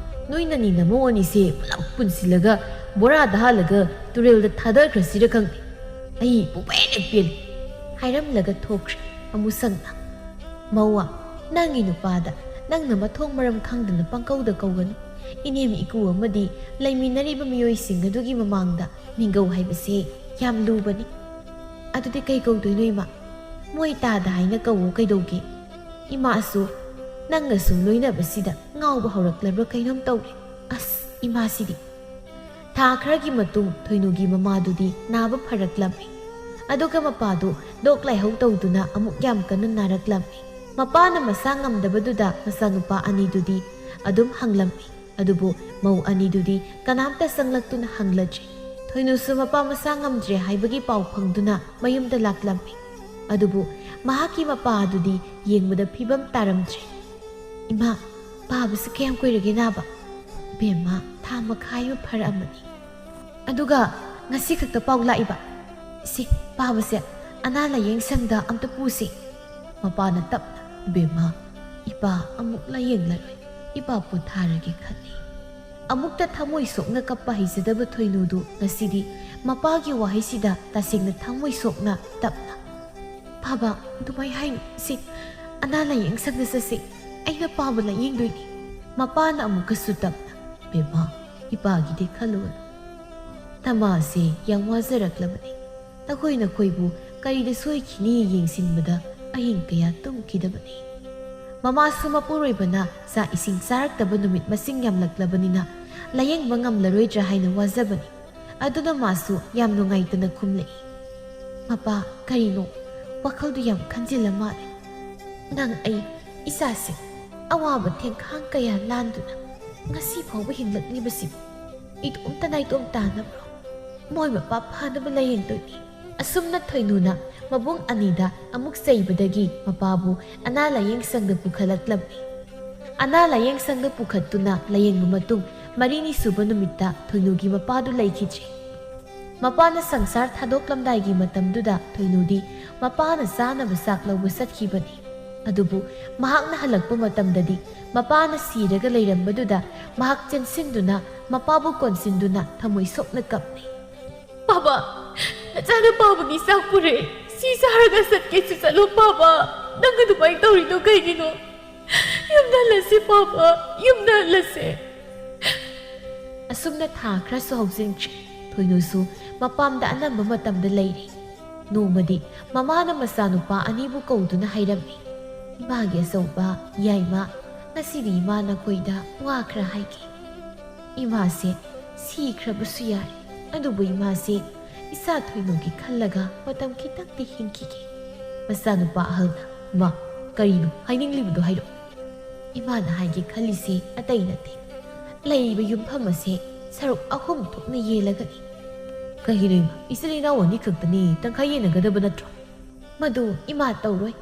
ꯅꯣꯏ ꯅꯅꯤ ꯅꯃꯧ ꯑꯅꯤꯁꯦ ꯄꯨꯂꯞ ꯄꯨꯟꯁꯤꯜꯂꯒ ꯕꯣꯔꯥꯗ ꯍꯥꯜꯂꯒ ꯇꯨꯔꯦꯜꯗ ꯊꯥꯗꯈ꯭ꯔꯁꯤꯔ ꯈꯪꯗꯦ꯫ ꯑꯩ ꯄꯨꯡꯄꯦꯟ ꯍꯦꯛ ꯄꯦꯜꯂꯤ"꯫ ꯍꯥꯏꯔꯝꯂꯒ ꯊꯣꯛꯈ꯭ꯔꯦ ꯑꯃꯨꯁꯪꯅ꯫ "ꯃꯧꯋꯥ, ꯅꯪꯒꯤ ꯅꯨꯄꯥꯗ ꯅꯪꯅ ꯃꯊꯣꯡ ꯃꯔꯝ ꯈꯪꯗꯅ ꯄꯪꯀꯧꯗ ꯀꯧꯒꯅꯨ꯫ ꯏꯅꯦꯝ ꯏꯀꯨ ꯑꯃꯗꯤ ꯂꯩꯃꯤꯟꯅꯔꯤꯕ ꯃꯤꯑꯣꯏꯁꯤꯡ ꯑꯗꯨꯒꯤ ꯃꯃꯥꯡꯗ ꯃꯤꯡꯒꯧ ꯍꯥꯏꯕꯁꯦ ꯌꯥꯝ ꯂꯨꯕꯅꯤ"꯫ "ꯑꯗꯨꯗꯤ ꯀꯩ ꯀꯧꯗꯣꯏꯅꯣ, ꯏꯃꯥ?" "ꯃꯣꯏ ꯇꯥꯗ ꯍꯥꯏꯅ ꯀꯧꯋꯣ ꯀꯩꯗꯧꯒꯦ?" ꯏꯃꯥꯁꯨ ꯅꯪꯒ ꯁꯨꯝ ꯂꯣꯏꯅꯕꯁꯤꯗ ꯉꯥꯎꯕ ꯍꯧꯔꯛꯂꯕ꯭ꯔꯥ ꯀꯩꯅꯣꯝ ꯇꯧꯔꯦ꯫ ꯑꯁ, ꯏꯃꯥꯁꯤꯗꯤ꯫ ꯊꯥ ꯈꯔꯒꯤ ꯃꯇꯨꯡ ꯊꯣꯏꯅꯨꯒꯤ ꯃꯃꯥꯗꯨꯗꯤ ꯅꯥꯕ ꯐꯔꯛꯂꯝꯃꯤ꯫ ꯑꯗꯨꯒ ꯃꯄꯥꯗꯨ ꯂꯣꯛ ꯂꯥꯏꯍꯧ ꯇꯧꯗꯨꯅ ꯑꯃꯨꯛ ꯌꯥꯝ ꯀꯟꯅ ꯅꯥꯔꯛꯂꯝꯃꯤ꯫ ꯃꯄꯥꯅ ꯃꯁꯥ ꯉꯝꯗꯕꯗꯨꯗ ꯃꯆꯥꯅꯨꯄꯥ ꯑꯅꯤꯗꯨꯗꯤ ꯑꯗꯨꯝ ꯍꯪꯂꯝꯃꯤ꯫ ꯑꯗꯨꯕꯨ ꯃꯧ ꯑꯅꯤꯗꯨꯗꯤ ꯀꯅꯥꯝꯇ ꯆꯪꯂꯛꯇꯨꯅ ꯍꯪꯂꯗ꯭ꯔꯦ꯫ ꯊꯣꯏꯅꯨꯁꯨ ꯃꯄꯥ ꯃꯁꯥ ꯉꯝꯗ꯭ꯔꯦ ꯍꯥꯏꯕꯒꯤ ꯄꯥꯎ ꯐꯪꯗꯨꯅ ꯃꯌꯨꯝꯗ ꯂꯥꯛꯂꯝꯃꯤ꯫ ꯑꯗꯨꯕꯨ ꯃꯍꯥꯛꯀꯤ ꯃꯄꯥ ꯑꯗꯨꯗꯤ ꯌꯦꯡꯕꯗ ꯐꯤꯕꯝ ꯇꯥꯔꯝꯗ꯭ꯔꯦ꯫ "ꯏꯃꯥ, ꯄꯥꯕꯁꯤ ꯀꯌꯥꯝ ꯀꯨꯏꯔꯒꯦ ꯅꯥꯕ?" "ꯏꯕꯦꯝꯃ, ꯊꯥ ꯃꯈꯥꯏ ꯑꯃ ꯐꯔꯛꯑꯃꯅꯤ꯫ ꯑꯗꯨꯒ ꯉꯁꯤ ꯈꯛꯇ ꯄꯥꯎ ꯂꯥꯛꯏꯕ꯫ ꯏꯁꯦ, ꯄꯥꯕꯁꯦ ꯑꯅꯥ ꯂꯥꯌꯦꯡ ꯁꯪꯗ ꯑꯝꯇ ꯄꯨꯁꯤ"꯫ ꯃꯄꯥꯅ ꯇꯞꯅ, "ꯏꯕꯦꯝꯃ, ꯏꯄꯥ ꯑꯃꯨꯛ ꯂꯥꯌꯦꯡꯂꯔꯣꯏ꯫ ꯏꯄꯥ ꯄꯣꯊꯥꯔꯒꯦ ꯈꯜꯂꯤ"꯫ ꯑꯃꯨꯛꯇ ꯊꯃꯣꯏ ꯁꯣꯛꯅ ꯀꯞꯄ ꯍꯩꯖꯗꯕ ꯊꯣꯏꯅꯨꯗꯨ ꯉꯁꯤꯗꯤ ꯃꯄꯥꯒꯤ ꯋꯥꯍꯩꯁꯤꯗ ꯇꯁꯦꯡꯅ ꯊꯃꯣꯏ ꯁꯣꯛꯅ ꯇꯞꯅ, "ꯄꯥꯕ, ꯑꯗꯨꯃꯥꯏ ꯍꯥꯏꯅꯨ꯫ ꯁꯤ ꯑꯅꯥ ꯂꯥꯌꯦꯡ ꯁꯪꯗ ꯆꯠꯁꯤ꯫ ꯑꯩꯅ ꯄꯥꯕ ꯂꯥꯌꯦꯡꯗꯣꯏꯅꯤ"꯫ ꯃꯄꯥꯅ ꯑꯃꯨꯛꯀꯁꯨ ꯇꯞꯅ, "ꯕꯦꯝꯃ, ꯏꯄꯥꯒꯤꯗꯤ ꯈꯜꯂꯨꯒꯅꯨ꯫ ꯅꯃꯥꯁꯦ ꯌꯥꯝ ꯋꯥꯖꯔꯛꯂꯕꯅꯤ꯫ ꯅꯈꯣꯏ ꯅꯈꯣꯏꯕꯨ ꯀꯔꯤꯗ ꯁꯣꯏꯈꯤꯅꯤ ꯌꯦꯡꯁꯤꯟꯕꯗ ꯑꯍꯤꯡ ꯀꯌꯥ ꯇꯨꯝꯈꯤꯗꯕꯅꯤ꯫ ꯃꯃꯥꯁꯨ ꯃꯄꯨꯔꯣꯏꯕꯅ ꯆꯥꯛ ꯏꯁꯤꯡ ꯆꯥꯔꯛꯇꯕ ꯅꯨꯃꯤꯠ ꯃꯁꯤꯡ ꯌꯥꯝꯂꯛꯂꯕꯅꯤꯅ ꯂꯥꯌꯦꯡꯕ ꯉꯝꯂꯔꯣꯏꯗ꯭ꯔꯥ ꯍꯥꯏꯅ ꯋꯥꯖꯕꯅꯤ"꯫ ꯑꯗꯨꯅ ꯃꯥꯁꯨ ꯌꯥꯝ ꯅꯨꯡꯉꯥꯏꯇꯅ ꯈꯨꯝꯂꯛꯏ, "ꯃꯄꯥ, ꯀꯔꯤꯅꯣ? ꯋꯥꯈꯜꯗꯨ ꯌꯥꯝ ꯈꯟꯖꯤꯜꯂ ꯃꯥꯜꯂꯦ꯫ ꯅꯪ ꯑꯩ ꯏꯆꯥꯁꯤꯡ ꯑꯋꯥꯕ ꯊꯦꯡꯈꯥꯡ ꯀꯌꯥ ꯂꯥꯟꯗꯨꯅ ꯉꯁꯤ ꯐꯥꯎꯕ ꯍꯤꯡꯂꯛꯂꯤꯕꯁꯤꯕꯨ ꯏꯇꯣꯝꯇ ꯅꯥꯏꯇꯣꯝ ꯇꯥꯅꯕ꯭ꯔꯣ? ꯃꯣꯏ ꯃꯄꯥ ꯐꯅꯕ ꯂꯥꯌꯦꯡꯗꯣꯏꯅꯤ"꯫ ꯑꯁꯨꯝꯅ ꯊꯣꯏꯅꯨꯅ ꯃꯕꯨꯡ ꯑꯅꯤꯗ ꯑꯃꯨꯛ ꯆꯩꯕꯗꯒꯤ ꯃꯄꯥꯕꯨ ꯑꯅꯥ ꯂꯥꯌꯦꯡ ꯁꯪꯗ ꯄꯨꯈꯠꯂꯛꯂꯝꯃꯤ꯫ ꯑꯅꯥ ꯂꯥꯌꯦꯡ ꯁꯪꯗ ꯄꯨꯈꯠꯇꯨꯅ ꯂꯥꯌꯦꯡꯕ ꯃꯇꯨꯡ ꯃꯔꯤꯅꯤ ꯁꯨꯕ ꯅꯨꯃꯤꯠꯇ ꯊꯣꯏꯅꯨꯒꯤ ꯃꯄꯥꯗꯨ ꯂꯩꯈꯤꯗ꯭ꯔꯦ꯫ ꯃꯄꯥꯅ ꯁꯪꯁꯥꯔ ꯊꯥꯗꯣꯛꯂꯝꯗꯥꯏꯒꯤ ꯃꯇꯝꯗꯨꯗ ꯊꯣꯏꯅꯨꯗꯤ ꯃꯄꯥꯅ ꯆꯥꯅꯕ ꯆꯥꯛ ꯂꯧꯕ ꯆꯠꯈꯤꯕꯅꯤ꯫ ꯑꯗꯨꯕꯨ ꯃꯍꯥꯛꯅ ꯍꯜꯂꯛꯄ ꯃꯇꯝꯗꯗꯤ ꯃꯄꯥꯅ ꯁꯤꯔꯒ ꯂꯩꯔꯝꯕꯗꯨꯗ ꯃꯍꯥꯛ ꯆꯦꯟꯁꯤꯟꯗꯨꯅ ꯃꯄꯥꯕꯨ ꯀꯣꯟꯁꯤꯟꯗꯨꯅ ꯊꯃꯣꯏ ꯁꯣꯛꯅ ꯀꯞꯂꯤ꯫ "ꯄꯥꯕ, ꯅꯆꯥꯅ ꯄꯥꯕꯒꯤ ꯆꯥꯛ ꯄꯨꯔꯦ꯫ ꯁꯤ ꯆꯥꯔꯒ ꯆꯠꯀꯦꯁꯨ ꯆꯠꯂꯣ ꯄꯥꯕ꯫ ꯅꯪ ꯑꯗꯨꯃꯥꯏꯅ ꯇꯧꯔꯤꯗꯣ ꯀꯩꯒꯤꯅꯣ? ꯌꯨꯝꯗ ꯍꯜꯂꯁꯤ ꯄꯥꯕ, ꯌꯨꯝꯗ ꯍꯜꯂꯁꯤ꯫" ꯑꯁꯨꯝꯅ ꯊꯥ ꯈꯔꯁꯨ ꯍꯧꯖꯤꯟꯈ꯭ꯔꯦ꯫ ꯊꯣꯏꯅꯨꯁꯨ ꯃꯄꯥꯝꯗ ꯑꯅꯝꯕ ꯃꯇꯝꯗ ꯂꯩꯔꯤ꯫ ꯅꯣꯡꯃꯗꯤ ꯃꯃꯥꯅ ꯃꯆꯥꯅꯨꯄꯥ ꯑꯅꯤꯕꯨ ꯀꯧꯗꯨꯅ ꯍꯥꯏꯔꯝꯃꯤ, "ꯏꯃꯥꯒꯤ ꯑꯆꯧꯕ, ꯌꯥꯏꯃ, ꯉꯁꯤꯗꯤ ꯏꯃꯥ ꯅꯈꯣꯏꯗ ꯋꯥ ꯈꯔ ꯍꯥꯏꯒꯦ꯫ ꯏꯃꯥꯁꯦ ꯁꯤꯈ꯭ꯔꯕꯁꯨ ꯌꯥꯔꯦ, ꯑꯗꯨꯕꯨ ꯏꯃꯥꯁꯦ ꯏꯆꯥ ꯊꯣꯏꯅꯨꯒꯤ ꯈꯜꯂꯒ ꯃꯇꯝ ꯈꯤꯇꯪꯗꯤ ꯍꯤꯡꯈꯤꯒꯦ꯫" ꯃꯆꯥꯅꯨꯄꯥ ꯑꯍꯜꯅ, "ꯃꯥ, ꯀꯔꯤꯅꯣ ꯍꯥꯏꯅꯤꯡꯂꯤꯕꯗꯣ ꯍꯥꯏꯔꯛꯑꯣ꯫" "ꯏꯃꯥꯅ ꯍꯥꯏꯒꯦ ꯈꯜꯂꯤꯁꯦ ꯑꯇꯩ ꯅꯠꯇꯦ꯫ ꯂꯩꯔꯤꯕ ꯌꯨꯝꯐꯝ ꯑꯁꯦ ꯁꯔꯨꯛ ꯑꯍꯨꯝ ꯊꯣꯛꯅ ꯌꯦꯜꯂꯒꯅꯤ꯫" "ꯀꯩꯒꯤꯅꯣ ꯏꯃꯥ? ꯏꯆꯤꯜ ꯏꯅꯥꯎ ꯑꯅꯤ ꯈꯛꯇꯅꯤ, ꯇꯪꯈꯥꯏ ꯌꯦꯟꯅꯒꯗꯕ ꯅꯠꯇ꯭ꯔꯣ?" "ꯃꯗꯨ ꯏꯃꯥ ꯇꯧꯔꯣꯏ꯫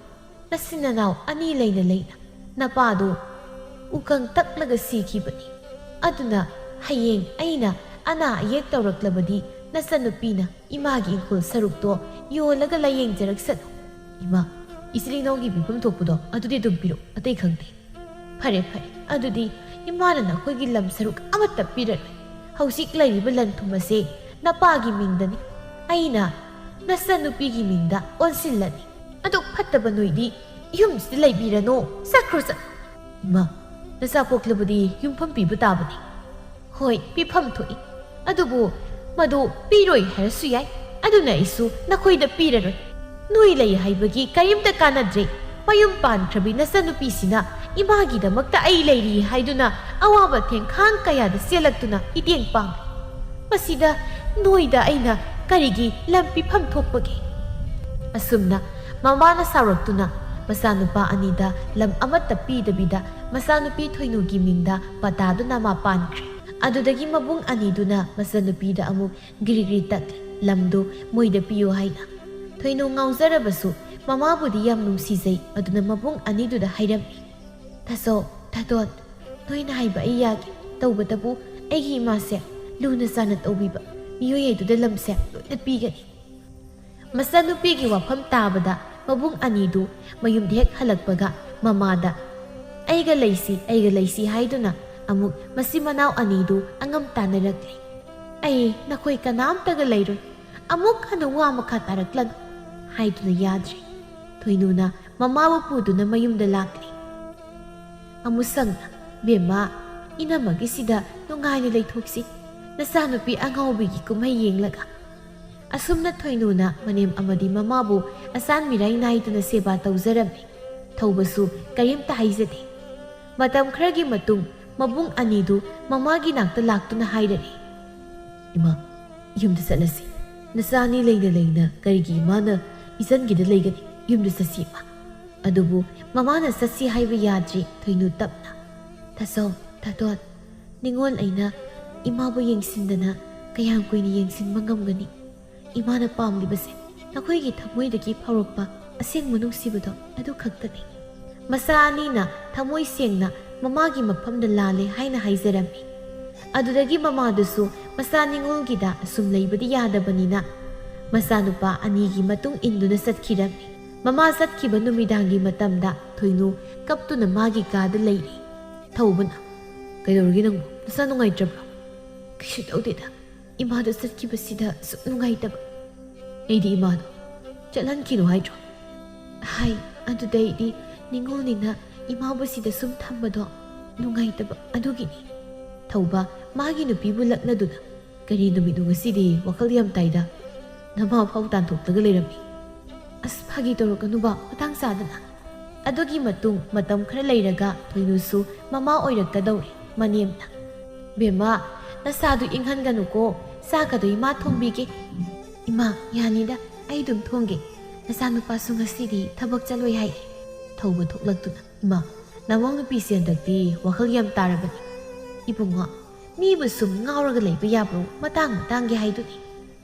ꯅꯆꯤꯟ ꯅꯅꯥꯎ ꯑꯅꯤ ꯂꯩꯅ ꯂꯩꯅ ꯅꯄꯥꯗꯨ ꯎꯀꯪ ꯇꯛꯂꯒ ꯁꯤꯈꯤꯕꯅꯤ꯫ ꯑꯗꯨꯅ ꯍꯌꯦꯡ ꯑꯩꯅ ꯑꯅꯥ ꯑꯌꯦꯛ ꯇꯧꯔꯛꯂꯕꯗꯤ ꯅꯆꯟꯅꯨꯄꯤꯅ ꯏꯃꯥꯒꯤ ꯏꯪꯈꯣꯜ ꯁꯔꯨꯛꯇꯣ ꯌꯣꯜꯂꯒ ꯂꯥꯌꯦꯡꯖꯔꯛꯁꯅꯨ꯫" "ꯏꯃꯥ, ꯏꯆꯤꯜ ꯏꯅꯥꯎꯒꯤ ꯄꯤꯐꯝ ꯊꯣꯛꯄꯗꯣ ꯑꯗꯨꯗꯤ ꯑꯗꯨꯝ ꯄꯤꯔꯛꯑꯣ, ꯑꯇꯩ ꯈꯪꯗꯦ꯫" "ꯐꯔꯦ, ꯐꯔꯦ, ꯑꯗꯨꯗꯤ ꯏꯃꯥꯅ ꯅꯈꯣꯏꯒꯤ ꯂꯝ ꯁꯔꯨꯛ ꯑꯃꯠꯇ ꯄꯤꯔꯔꯣꯏ꯫ ꯍꯧꯖꯤꯛ ꯂꯩꯔꯤꯕ ꯂꯟ ꯊꯨꯝ ꯑꯁꯦ ꯅꯄꯥꯒꯤ ꯃꯤꯡꯗꯅꯤ꯫ ꯑꯩꯅ ꯅꯆꯟꯅꯨꯄꯤꯒꯤ ꯃꯤꯡꯗ ꯑꯣꯟꯁꯤꯜꯂꯅꯤ꯫ ꯑꯗꯨꯛ ꯐꯠꯇꯕ ꯅꯣꯏꯗꯤ ꯌꯨꯝꯁꯤꯗ ꯂꯩꯕꯤꯔꯅꯨ, ꯆꯠꯈ꯭ꯔꯣ, ꯆꯠꯈ꯭ꯔꯣ꯫" "ꯏꯃꯥ, ꯅꯆꯥ ꯄꯣꯛꯂꯕꯗꯤ ꯌꯨꯝꯐꯝ ꯄꯤꯕ ꯇꯥꯕꯅꯤ꯫" "ꯍꯣꯏ, ꯄꯤꯐꯝ ꯊꯣꯛꯏ, ꯑꯗꯨꯕꯨ ꯃꯗꯨ ꯄꯤꯔꯣꯏ ꯍꯥꯏꯔꯁꯨ ꯌꯥꯏ꯫ ꯑꯗꯨꯅ ꯑꯩꯁꯨ ꯅꯈꯣꯏꯗ ꯄꯤꯔꯔꯣꯏ꯫ ꯅꯣꯏ ꯂꯩ ꯍꯥꯏꯕꯒꯤ ꯀꯔꯤꯝꯇ ꯀꯥꯟꯅꯗ꯭ꯔꯦ꯫ ꯃꯌꯨꯝ ꯄꯥꯟꯈ꯭ꯔꯕꯤ ꯅꯆꯟꯅꯨꯄꯤꯁꯤꯅ ꯏꯃꯥꯒꯤꯗꯃꯛꯇ ꯑꯩ ꯂꯩꯔꯤ ꯍꯥꯏꯗꯨꯅ ꯑꯋꯥꯕ ꯊꯦꯡꯈꯥꯡ ꯀꯌꯥꯗ ꯆꯦꯜꯂꯛꯇꯨꯅ ꯏꯇꯦꯡ ꯄꯥꯡꯂꯤ꯫ ꯃꯁꯤꯗ ꯅꯣꯏꯗ ꯑꯩꯅ ꯀꯔꯤꯒꯤ ꯂꯝ ꯄꯤꯐꯝ ꯊꯣꯛꯄꯒꯦ?" ꯑꯁꯨꯝꯅ ꯃꯃꯥꯅ ꯁꯥꯎꯔꯛꯇꯨꯅ ꯃꯆꯥꯅꯨꯄꯥ ꯑꯅꯤꯗ ꯂꯝ ꯑꯃꯠꯇ ꯄꯤꯗꯕꯤꯗ ꯃꯆꯥꯅꯨꯄꯤ ꯊꯣꯏꯅꯨꯒꯤ ꯃꯤꯡꯗ ꯄꯇꯥꯗꯨ ꯅꯃꯥ ꯄꯥꯟꯈ꯭ꯔꯦ꯫ ꯑꯗꯨꯗꯒꯤ ꯃꯕꯨꯡ ꯑꯅꯤꯗꯨꯅ ꯃꯆꯟꯅꯨꯄꯤꯗ ꯑꯃꯨꯛ ꯒꯤꯔꯤ ꯒꯤꯔꯤ ꯇꯛꯂꯦ, ꯂꯝꯗꯨ ꯃꯣꯏꯗ ꯄꯤꯌꯨ ꯍꯥꯏꯅ꯫ ꯊꯣꯏꯅꯨ ꯉꯥꯎꯖꯔꯕꯁꯨ ꯃꯃꯥꯕꯨꯗꯤ ꯌꯥꯝ ꯅꯨꯡꯁꯤꯖꯩ꯫ ꯑꯗꯨꯅ ꯃꯕꯨꯡ ꯑꯅꯤꯗꯨꯗ ꯍꯥꯏꯔꯝꯃꯤ, "ꯇꯥꯆꯧ, ꯇꯥꯇꯣꯟ, ꯅꯣꯏꯅ ꯍꯥꯏꯕ ꯑꯩ ꯌꯥꯒꯦ꯫ ꯇꯧꯕꯇꯕꯨ ꯑꯩꯒꯤ ꯏꯃꯥꯁꯦ ꯂꯨꯅ ꯆꯥꯟꯅ ꯇꯧꯕꯤꯕ, ꯃꯤꯑꯣꯏ ꯑꯗꯨꯗ ꯂꯝꯁꯦ ꯂꯣꯏꯅ ꯄꯤꯒꯅꯤ꯫ ꯃꯆꯥꯅꯨꯄꯤꯒꯤ ꯋꯥꯐꯝ ꯇꯥꯕꯗ ꯃꯕꯨꯡ ꯑꯅꯤꯗꯨ ꯃꯌꯨꯝꯗ ꯍꯦꯛ ꯍꯜꯂꯛꯄꯒ ꯃꯃꯥꯗ, "ꯑꯩꯒ ꯂꯩꯁꯤ, ꯑꯩꯒ ꯂꯩꯁꯤ" ꯍꯥꯏꯗꯨꯅ ꯑꯃꯨꯛ ꯃꯆꯤꯟ ꯃꯅꯥꯎ ꯑꯅꯤꯗꯨ ꯑꯉꯝ ꯇꯥꯟꯅꯔꯛꯂꯦ꯫ "ꯑꯩ ꯅꯈꯣꯏ ꯀꯅꯥꯝꯇꯒ ꯂꯩꯔꯣꯏ, ꯑꯃꯨꯛ ꯍꯟꯅ ꯋꯥ ꯃꯈꯥ ꯇꯥꯔꯛꯂꯅꯨ" ꯍꯥꯏꯗꯨꯅ ꯌꯥꯗ꯭ꯔꯦ꯫ ꯊꯣꯏꯅꯨꯅ ꯃꯃꯥꯕꯨ ꯄꯨꯗꯨꯅ ꯃꯌꯨꯝꯗ ꯂꯥꯛꯂꯦ꯫ ꯑꯃꯨꯁꯪꯅ, "ꯕꯦꯝꯃ, ꯏꯅꯝꯃꯒꯤꯁꯤꯗ ꯅꯨꯡꯉꯥꯏꯅ ꯂꯩꯊꯣꯛꯁꯤ꯫ ꯅꯆꯥꯅꯨꯄꯤ ꯑꯉꯥꯎꯕꯤꯒꯤ ꯀꯨꯝꯍꯩ ꯌꯦꯡꯂꯒ"꯫ ꯑꯁꯨꯝꯅ ꯊꯣꯏꯅꯨꯅ ꯃꯅꯦꯝ ꯑꯃꯗꯤ ꯃꯃꯥꯕꯨ ꯑꯆꯥꯟ ꯃꯤꯔꯥꯏ ꯅꯥꯏꯗꯅ ꯁꯦꯕꯥ ꯇꯧꯖꯔꯝꯃꯤ꯫ ꯊꯧꯕꯁꯨ ꯀꯔꯤꯝꯇ ꯍꯥꯏꯖꯗꯦ꯫ ꯃꯇꯝ ꯈꯔꯒꯤ ꯃꯇꯨꯡ ꯃꯕꯨꯡ ꯑꯅꯤꯗꯨ ꯃꯃꯥꯒꯤ ꯅꯥꯛꯇ ꯂꯥꯛꯇꯨꯅ ꯍꯥꯏꯔꯛꯏ, "ꯏꯃꯥ, ꯌꯨꯝꯗ ꯆꯠꯂꯁꯤ꯫ ꯅꯆꯥ ꯑꯅꯤ ꯂꯩꯅ ꯂꯩꯅ ꯀꯔꯤꯒꯤ ꯏꯃꯥꯅ ꯏꯆꯟꯒꯤꯗ ꯂꯩꯒꯅꯤ? ꯌꯨꯝꯗ ꯆꯠꯁꯤ, ꯏꯃꯥ"꯫ ꯑꯗꯨꯕꯨ ꯃꯃꯥꯅ ꯆꯠꯁꯤ ꯍꯥꯏꯕ ꯌꯥꯗ꯭ꯔꯤ꯫ ꯊꯣꯏꯅꯨ ꯇꯞꯅ, "ꯇꯥꯆꯧ, ꯇꯥꯇꯣꯟ, ꯅꯤꯉꯣꯜ ꯑꯩꯅ ꯏꯃꯥꯕꯨ ꯌꯦꯡꯁꯤꯟꯗꯅ ꯀꯌꯥꯝ ꯀꯨꯏꯅ ꯌꯦꯡꯁꯤꯟꯕ ꯉꯝꯒꯅꯤ? ꯏꯃꯥꯅ ꯄꯥꯝꯂꯤꯕꯁꯦ ꯅꯈꯣꯏꯒꯤ ꯊꯃꯣꯏꯗꯒꯤ ꯐꯥꯎꯔꯛꯄ ꯑꯁꯦꯡꯕ ꯅꯨꯡꯁꯤꯕꯗꯣ ꯑꯗꯨ ꯈꯛꯇꯅꯤ"꯫ ꯃꯆꯥ ꯑꯅꯤꯅ ꯊꯃꯣꯏ ꯁꯦꯡꯅ ꯃꯃꯥꯒꯤ ꯃꯐꯝꯗ ꯂꯥꯜꯂꯦ ꯍꯥꯏꯅ ꯍꯥꯏꯖꯔꯝꯃꯤ꯫ ꯑꯗꯨꯗꯒꯤ ꯃꯃꯥꯗꯨꯁꯨ ꯃꯆꯥ ꯅꯤꯉꯣꯜꯒꯤꯗ ꯑꯁꯨꯝ ꯂꯩꯕꯗꯤ ꯌꯥꯗꯕꯅꯤꯅ ꯃꯆꯥꯅꯨꯄꯥ ꯑꯅꯤꯒꯤ ꯃꯇꯨꯡ ꯏꯟꯗꯨꯅ ꯆꯠꯈꯤꯔꯝꯃꯤ꯫ ꯃꯃꯥ ꯆꯠꯈꯤꯕ ꯅꯨꯃꯤꯗꯥꯡꯒꯤ ꯃꯇꯝꯗ ꯊꯣꯏꯅꯨ ꯀꯞꯇꯨꯅ ꯃꯥꯒꯤ ꯀꯥꯗ ꯂꯩꯔꯤ꯫ ꯊꯧꯕꯅ, "ꯀꯩꯗꯧꯔꯒꯦ ꯅꯪꯕꯨ? ꯅꯁꯥ ꯅꯨꯡꯉꯥꯏꯇ꯭ꯔꯕ꯭ꯔꯣ?" "ꯀꯩꯁꯨ ꯇꯧꯗꯦꯗ꯫ ꯏꯃꯥꯗꯣ ꯆꯠꯈꯤꯕꯁꯤꯗ ꯁꯨꯝ ꯅꯨꯡꯉꯥꯏꯇꯕ"꯫ "ꯑꯩꯗꯤ ꯏꯃꯥꯗꯣ ꯆꯠꯍꯟꯈꯤꯅꯨ ꯍꯥꯏꯗ꯭ꯔꯣ?" "ꯍꯥꯏ, ꯑꯗꯨꯗꯩꯗꯤ ꯅꯤꯉꯣꯜꯅꯤꯅ ꯏꯃꯥꯕꯨ ꯁꯤꯗ ꯁꯨꯝ ꯊꯝꯕꯗꯣ ꯅꯨꯡꯉꯥꯏꯇꯕ ꯑꯗꯨꯒꯤꯅꯤ"꯫ ꯊꯧꯕ ꯃꯥꯒꯤ ꯅꯨꯄꯤꯕꯨ ꯂꯛꯅꯗꯨꯅ, "ꯀꯔꯤ ꯅꯨꯃꯤꯠꯅꯣ ꯉꯁꯤꯗꯤ? ꯋꯥꯈꯜ ꯌꯥꯝ ꯇꯥꯏꯗ꯫ ꯅꯃꯥ ꯐꯥꯎ ꯇꯥꯟꯊꯣꯛꯂꯒ ꯂꯩꯔꯝꯃꯤ"꯫ "ꯑꯁ, ꯐꯥꯒꯤ ꯇꯧꯔꯛꯀꯅꯨꯕ, ꯃꯇꯥꯡ ꯆꯥꯗꯅ"꯫ ꯑꯗꯨꯒꯤ ꯃꯇꯨꯡ ꯃꯇꯝ ꯈꯔ ꯂꯩꯔꯒ ꯊꯣꯏꯅꯨꯁꯨ ꯃꯃꯥ ꯑꯣꯏꯔꯛꯀꯗꯧꯔꯦ꯫ ꯃꯅꯦꯝꯅ, "ꯕꯦꯝꯃ, ꯅꯁꯥꯗꯨ ꯏꯪꯍꯟꯒꯅꯨꯀꯣ, ꯆꯥꯛꯀꯗꯣ ꯏꯃꯥ ꯊꯣꯡꯕꯤꯒꯦ"꯫ "ꯏꯃꯥ, ꯌꯥꯅꯤꯗ, ꯑꯩ ꯑꯗꯨꯝ ꯊꯣꯡꯒꯦ꯫ ꯅꯆꯥꯅꯨꯄꯥꯁꯨ ꯉꯁꯤꯗꯤ ꯊꯕꯛ ꯆꯠꯂꯣꯏ ꯍꯥꯏ"꯫ ꯊꯧꯕ ꯊꯣꯛꯂꯛꯇꯨꯅ, "ꯏꯃꯥ, ꯅꯃꯧ ꯅꯨꯄꯤꯁꯦ ꯍꯟꯗꯛꯇꯤ ꯋꯥꯈꯜ ꯌꯥꯝ ꯇꯥꯔꯕꯅꯤ"꯫ "ꯏꯕꯨꯡꯉꯣ, ꯃꯤꯕꯨ ꯁꯨꯝ ꯉꯥꯎꯔꯒ ꯂꯩꯕ ꯌꯥꯕ꯭ꯔꯣ? ꯃꯇꯥꯡ ꯃꯇꯥꯡꯒꯤ ꯍꯥꯏꯗꯨꯅꯤ"꯫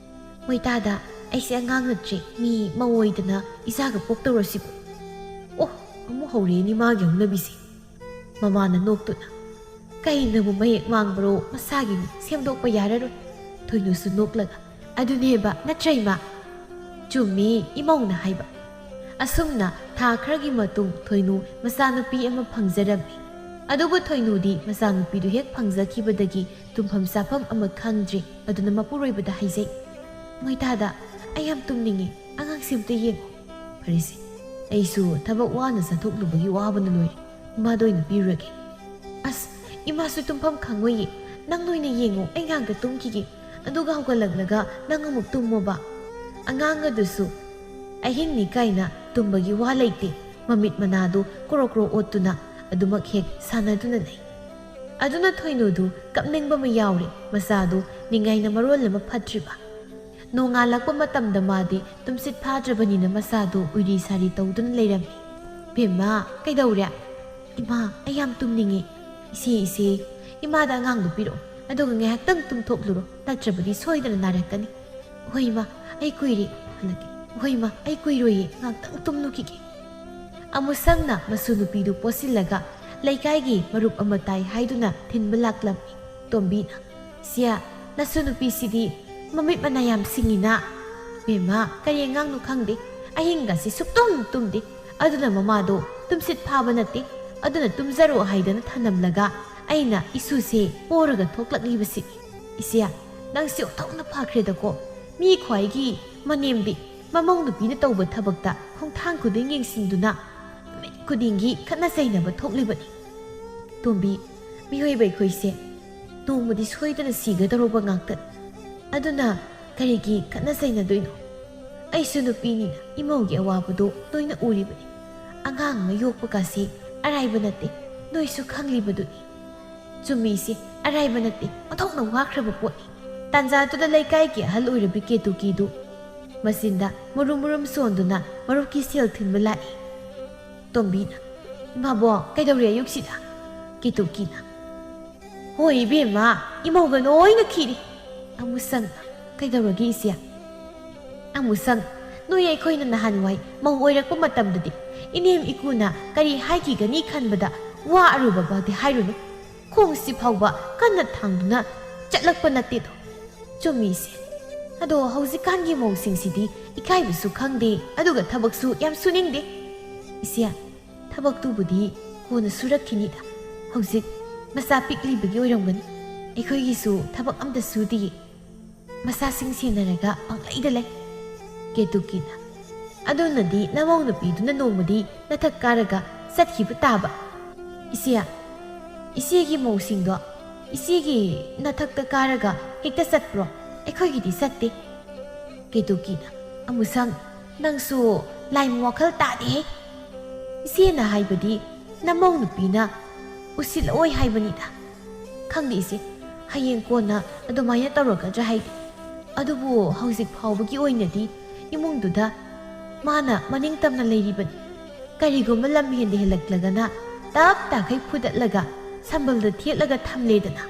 "ꯃꯣꯏꯇꯥꯗ, ꯑꯩꯁꯦ ꯑꯉꯥꯡ ꯅꯠꯇ꯭ꯔꯦ, ꯃꯤ ꯃꯧ ꯑꯣꯏꯗꯅ ꯏꯆꯥꯒ ꯄꯣꯛꯇꯧꯔꯁꯤꯕꯨ"꯫ "ꯑꯣ, ꯑꯃꯨꯛ ꯍꯧꯔꯦꯅꯦ ꯃꯥꯒꯤ ꯍꯧꯅꯕꯤꯁꯦ"꯫ ꯃꯃꯥꯅ ꯅꯣꯛꯇꯨꯅ, "ꯀꯩꯅꯕꯨ ꯃꯌꯦꯛ ꯃꯥꯡꯕ꯭ꯔꯣ? ꯃꯁꯥꯒꯤꯅꯤ, ꯁꯦꯝꯗꯣꯛꯄ ꯌꯥꯔꯔꯣꯏ"꯫ ꯊꯣꯏꯅꯨꯁꯨ ꯅꯣꯛꯂꯒ, "ꯑꯗꯨꯅꯦꯕ, ꯅꯠꯇ꯭ꯔ ꯏꯃꯥ?" "ꯆꯨꯝꯃꯤ," ꯏꯃꯧꯅ ꯍꯥꯏꯕ꯫ ꯑꯁꯨꯝꯅ ꯊꯥ ꯈꯔꯒꯤ ꯃꯇꯨꯡ ꯊꯣꯏꯅꯨ ꯃꯆꯥꯅꯨꯄꯤ ꯑꯃ ꯐꯪꯖꯔꯝꯃꯤ꯫ ꯑꯗꯨꯕꯨ ꯊꯣꯏꯅꯨꯗꯤ ꯃꯆꯥꯅꯨꯄꯤꯗꯨ ꯍꯦꯛ ꯐꯪꯖꯈꯤꯕꯗꯒꯤ ꯇꯨꯝꯐꯝ ꯆꯥꯐꯝ ꯑꯃ ꯈꯪꯗ꯭ꯔꯦ꯫ ꯑꯗꯨꯅ ꯃꯄꯨꯔꯣꯏꯕꯗ ꯍꯥꯏꯖꯩ, "ꯃꯣꯏꯇꯥꯗ, ꯑꯩ ꯌꯥꯝ ꯇꯨꯝꯅꯤꯡꯉꯤ, ꯑꯉꯥꯡꯁꯦ ꯑꯝꯇ ꯌꯦꯡꯉꯣ꯫" "ꯐꯔꯦꯁꯦ, ꯑꯩꯁꯨ ꯊꯕꯛ ꯋꯥꯅ ꯆꯠꯊꯣꯛꯂꯨꯕꯒꯤ ꯋꯥꯕꯅ ꯂꯣꯏꯔꯦ, ꯏꯃꯥꯗ ꯑꯣꯏꯅ ꯄꯤꯔꯨꯔꯒꯦ꯫" "ꯑꯁ, ꯏꯃꯥꯁꯨ ꯇꯨꯝꯐꯝ ꯈꯪꯉꯣꯏꯌꯦ, ꯅꯪ ꯑꯣꯏꯅ ꯌꯦꯡꯉꯣ, ꯑꯩ ꯉꯥꯛꯇ ꯇꯨꯝꯈꯤꯒꯦ, ꯑꯗꯨꯒ ꯍꯧꯒꯠꯂꯛꯂꯒ ꯅꯪ ꯑꯃꯨꯛ ꯇꯨꯝꯃꯣꯕ꯫" ꯑꯉꯥꯡ ꯑꯗꯨꯁꯨ ꯑꯍꯤꯡꯅꯤ ꯀꯥꯏꯅ ꯇꯨꯝꯕꯒꯤ ꯋꯥ ꯂꯩꯇꯦ, ꯃꯃꯤꯠ ꯃꯅꯥꯗꯨ ꯀ꯭ꯔꯣ ꯀ꯭ꯔꯣ ꯑꯣꯠꯇꯨꯅ ꯑꯗꯨꯃꯛ ꯍꯦꯛ ꯁꯥꯟꯅꯗꯨꯅ ꯂꯩ꯫ ꯑꯗꯨꯅ ꯊꯣꯏꯅꯨꯗꯨ ꯀꯞꯅꯤꯡꯕ ꯑꯃ ꯌꯥꯎꯔꯦ, ꯃꯆꯥꯗꯨ ꯅꯤꯡꯉꯥꯏꯅ ꯃꯔꯣꯜ ꯑꯃ ꯐꯠꯇ꯭ꯔꯤꯕ꯫ ꯅꯣꯡꯉꯥꯜꯂꯛꯄ ꯃꯇꯝꯗ ꯃꯥꯗꯤ ꯇꯨꯝꯁꯤꯠ ꯐꯥꯗ꯭ꯔꯕꯅꯤꯅ ꯃꯆꯥꯗꯨ ꯎꯏꯔꯤ ꯁꯥꯔꯤ ꯇꯧꯗꯨꯅ ꯂꯩꯔꯝꯃꯤ꯫ "ꯕꯦꯝꯃ, ꯀꯩꯗꯧꯔꯦ?" "ꯏꯃꯥ, ꯑꯩ ꯌꯥꯝ ꯇꯨꯝꯅꯤꯡꯉꯦ꯫" "ꯏꯆꯦ, ꯏꯆꯦ, ꯏꯃꯥꯗ ꯑꯉꯥꯡꯗꯨ ꯄꯤꯔꯛꯑꯣ, ꯑꯗꯨꯒ ꯉꯥꯏꯍꯥꯛꯇꯪ ꯇꯨꯝꯊꯣꯛꯂꯨꯔꯣ, ꯅꯠꯇ꯭ꯔꯕꯗꯤ ꯁꯣꯏꯗꯅ ꯅꯥꯔꯛꯀꯅꯤ꯫" "ꯍꯣꯏ ꯏꯃꯥ, ꯑꯩ ꯀꯨꯏꯔꯦ, ꯍꯜꯂꯛꯀꯦ꯫" "ꯍꯣꯏ ꯏꯃꯥ, ꯑꯩ ꯀꯨꯏꯔꯣꯏꯌꯦ, ꯉꯥꯏꯍꯥꯛꯇꯪ ꯇꯨꯝꯂꯨꯈꯤꯒꯦ꯫" ꯑꯃꯨꯁꯪꯅ ꯃꯁꯨ ꯅꯨꯄꯤꯗꯨ ꯄꯣꯠꯁꯤꯜꯂꯒ ꯂꯩꯀꯥꯏꯒꯤ ꯃꯔꯨꯞ ꯑꯃ ꯇꯥꯏ ꯍꯥꯏꯗꯨꯅ ꯊꯤꯟꯕ ꯂꯥꯛꯂꯝꯃꯤ꯫ ꯇꯣꯝꯕꯤꯅ, "ꯁꯤꯌꯥ, ꯅꯁꯨ ꯅꯨꯄꯤꯁꯤꯗꯤ ꯃꯃꯤꯠ ꯃꯅꯥ ꯌꯥꯝ ꯁꯤꯡꯉꯤꯅ꯫" "ꯕꯦꯝꯃ, ꯀꯔꯤ ꯑꯉꯥꯡꯅꯣ ꯈꯪꯗꯦ, ꯑꯍꯤꯡꯒꯁꯤ ꯁꯨꯛꯇꯨꯝ ꯇꯨꯝꯗꯦ꯫ ꯑꯗꯨꯅ ꯃꯃꯥꯗꯣ ꯇꯨꯝꯁꯤꯠ ꯐꯥꯕ ꯅꯠꯇꯦ, ꯑꯗꯨꯅ ꯇꯨꯝꯖꯔꯣ ꯍꯥꯏꯗꯅ ꯊꯅꯝꯂꯒ ꯑꯩꯅ ꯏꯁꯨꯁꯦ ꯄꯣꯔꯒ ꯊꯣꯛꯂꯛꯂꯤꯕꯁꯤꯅꯤ꯫" "ꯏꯆꯦ, ꯅꯪꯁꯦ ꯑꯣꯟꯊꯣꯛꯅ ꯐꯈ꯭ꯔꯦꯗꯀꯣ꯫ ꯃꯤ ꯈ꯭ꯋꯥꯏꯒꯤ ꯃꯅꯦꯝꯕꯤ, ꯃꯃꯧ ꯅꯨꯄꯤꯅ ꯇꯧꯕ ꯊꯕꯛꯇ ꯈꯣꯡꯊꯥꯡ ꯈꯨꯗꯤꯡ ꯌꯦꯡꯁꯤꯟꯗꯨꯅ ꯅꯨꯃꯤꯠ ꯈꯨꯗꯤꯡꯒꯤ ꯈꯠꯅ ꯆꯩꯅꯕ ꯊꯣꯛꯂꯤꯕꯅꯤ꯫" "ꯇꯣꯝꯕꯤ, ꯃꯤꯑꯣꯏꯕ ꯑꯩꯈꯣꯏꯁꯦ ꯅꯣꯡꯃꯗꯤ ꯁꯣꯏꯗꯅ ꯁꯤꯒꯗꯧꯔꯕ ꯉꯥꯛꯇꯅꯤ꯫ ꯑꯗꯨꯅ ꯀꯔꯤꯒꯤ ꯈꯠꯅ ꯆꯩꯅꯗꯣꯏꯅꯣ? ꯑꯩꯁꯨ ꯅꯨꯄꯤꯅꯤꯅ ꯏꯃꯧꯒꯤ ꯑꯋꯥꯕꯗꯣ ꯂꯣꯏꯅ ꯎꯔꯤꯕꯅꯤ꯫ ꯑꯉꯥꯡ ꯑꯃ ꯌꯣꯛꯄꯒꯁꯤ ꯑꯔꯥꯏꯕ ꯅꯠꯇꯦ, ꯅꯣꯏꯁꯨ ꯈꯪꯂꯤꯕꯗꯨꯅꯤ꯫" "ꯆꯨꯝꯃꯤꯁꯦ, ꯑꯔꯥꯏꯕ ꯅꯠꯇꯦ, ꯑꯣꯟꯊꯣꯛꯅ ꯋꯥꯈ꯭ꯔꯕ ꯄꯣꯠꯅꯤ꯫" ꯇꯥꯟꯖꯥꯗꯨꯗ ꯂꯩꯀꯥꯏꯒꯤ ꯑꯍꯜ ꯑꯣꯏꯔꯕꯤ ꯀꯦꯇꯨꯀꯤꯗꯨ ꯃꯆꯤꯟꯗ ꯃꯨꯔꯨꯝ ꯃꯨꯔꯨꯝ ꯁꯣꯟꯗꯨꯅ ꯃꯔꯨꯞꯀꯤ ꯁꯦꯜ ꯊꯤꯟꯕ ꯂꯥꯛꯏ꯫ ꯇꯣꯝꯕꯤꯅ, "ꯏꯃꯥꯕꯣ, ꯀꯩꯗꯧꯔꯦ ꯑꯌꯨꯛꯁꯤꯗ?" ꯀꯦꯇꯨꯀꯤꯅ, "ꯍꯣꯏ ꯏꯕꯦꯝꯃ, ꯏꯃꯧꯒ ꯂꯣꯏꯅ ꯈꯤꯔꯦ꯫" ꯑꯃꯨꯁꯪꯅ, "ꯀꯩꯗꯧꯔꯒꯦ ꯏꯆꯦ?" ꯑꯃꯨꯁꯪ, "ꯅꯣꯏ ꯑꯩꯈꯣꯏꯅ ꯅꯍꯥꯟꯋꯥꯏ ꯃꯧ ꯑꯣꯏꯔꯛꯄ ꯃꯇꯝꯗꯗꯤ ꯏꯅꯦꯝ ꯏꯀꯨꯅ ꯀꯔꯤ ꯍꯥꯏꯈꯤꯒꯅꯤ ꯈꯟꯕꯗ ꯋꯥ ꯑꯔꯨꯕ ꯐꯥꯎꯗꯤ ꯍꯥꯏꯔꯨꯅꯨ꯫ ꯈꯣꯡꯁꯤ ꯐꯥꯎꯕ ꯀꯟꯅ ꯊꯥꯡꯗꯨꯅ ꯆꯠꯂꯛꯄ ꯅꯠꯇꯦꯗꯣ꯫ ꯆꯨꯝꯃꯤ, ꯏꯆꯦ꯫ ꯑꯗꯣ ꯍꯧꯖꯤꯛꯀꯥꯟꯒꯤ ꯃꯧꯁꯤꯡꯁꯤꯗꯤ ꯏꯀꯥꯏꯕꯁꯨ ꯈꯪꯗꯦ, ꯑꯗꯨꯒ ꯊꯕꯛꯁꯨ ꯌꯥꯝ ꯁꯨꯅꯤꯡꯗꯦ꯫ ꯏꯆꯦ, ꯊꯕꯛꯇꯨꯕꯨꯗꯤ ꯀꯣꯟꯅ ꯁꯨꯔꯛꯈꯤꯅꯤꯗ꯫ ꯍꯧꯖꯤꯛ ꯃꯆꯥ ꯄꯤꯛꯂꯤꯕꯒꯤ ꯑꯣꯏꯔꯝꯒꯅꯤ꯫ ꯑꯩꯈꯣꯏꯒꯤꯁꯨ ꯊꯕꯛ ꯑꯝꯇ ꯁꯨꯗꯤꯌꯦ꯫ ꯃꯆꯥꯁꯤꯡ ꯁꯦꯟꯅꯔꯒ ꯄꯪꯂꯩꯗ ꯂꯩ꯫ ꯀꯦꯇꯨꯀꯤꯅ, ꯑꯗꯨꯅꯗꯤ ꯅꯃꯧ ꯅꯨꯄꯤꯗꯨꯅ ꯅꯣꯡꯃꯗꯤ ꯅꯊꯛ ꯀꯥꯔꯒ ꯆꯠꯈꯤꯕ ꯇꯥꯕ꯫ ꯏꯆꯦ, ꯏꯆꯦꯒꯤ ꯃꯧꯁꯤꯡꯗꯣ ꯏꯆꯦꯒꯤ ꯅꯊꯛꯇ ꯀꯥꯔꯒ ꯍꯦꯛꯇ ꯆꯠꯄ꯭ꯔꯣ? ꯑꯩꯈꯣꯏꯒꯤꯗꯤ ꯆꯠꯇꯦ꯫ ꯀꯦꯇꯨꯀꯤꯅ, ꯑꯃꯨꯁꯪ, ꯅꯪꯁꯨ ꯂꯥꯏꯃ ꯋꯥꯈꯜ ꯇꯥꯗꯦꯍꯦ꯫ ꯏꯆꯦꯅ ꯍꯥꯏꯕꯗꯤ ꯅꯃꯧ ꯅꯨꯄꯤꯅ ꯎꯁꯤꯜꯂꯛꯑꯣꯏ ꯍꯥꯏꯕꯅꯤꯗ꯫ ꯈꯪꯗꯦ ꯏꯆꯦ, ꯍꯌꯦꯡ ꯀꯣꯟꯅ ꯑꯗꯨꯃꯥꯏꯅ ꯇꯧꯔꯛꯀꯗ꯭ꯔꯥ ꯍꯥꯏꯗꯤ꯫ ꯑꯗꯨꯕꯨ ꯍꯧꯖꯤꯛ ꯐꯥꯎꯕꯒꯤ ꯑꯣꯏꯅꯗꯤ ꯏꯃꯨꯡꯗꯨꯗ ꯃꯥꯅ ꯃꯅꯤꯡ ꯇꯝꯅ ꯂꯩꯔꯤꯕꯅꯤ꯫ ꯀꯔꯤꯒꯨꯝꯕ ꯂꯝ ꯍꯦꯟꯗ ꯍꯦꯜꯂꯛꯂꯒꯅ ꯇꯞ ꯇꯥꯈꯩ ꯐꯨꯗꯠꯂꯒ ꯁꯝꯕꯜꯗ ꯊꯦꯠꯂꯒ ꯊꯝꯂꯦꯗꯅ꯫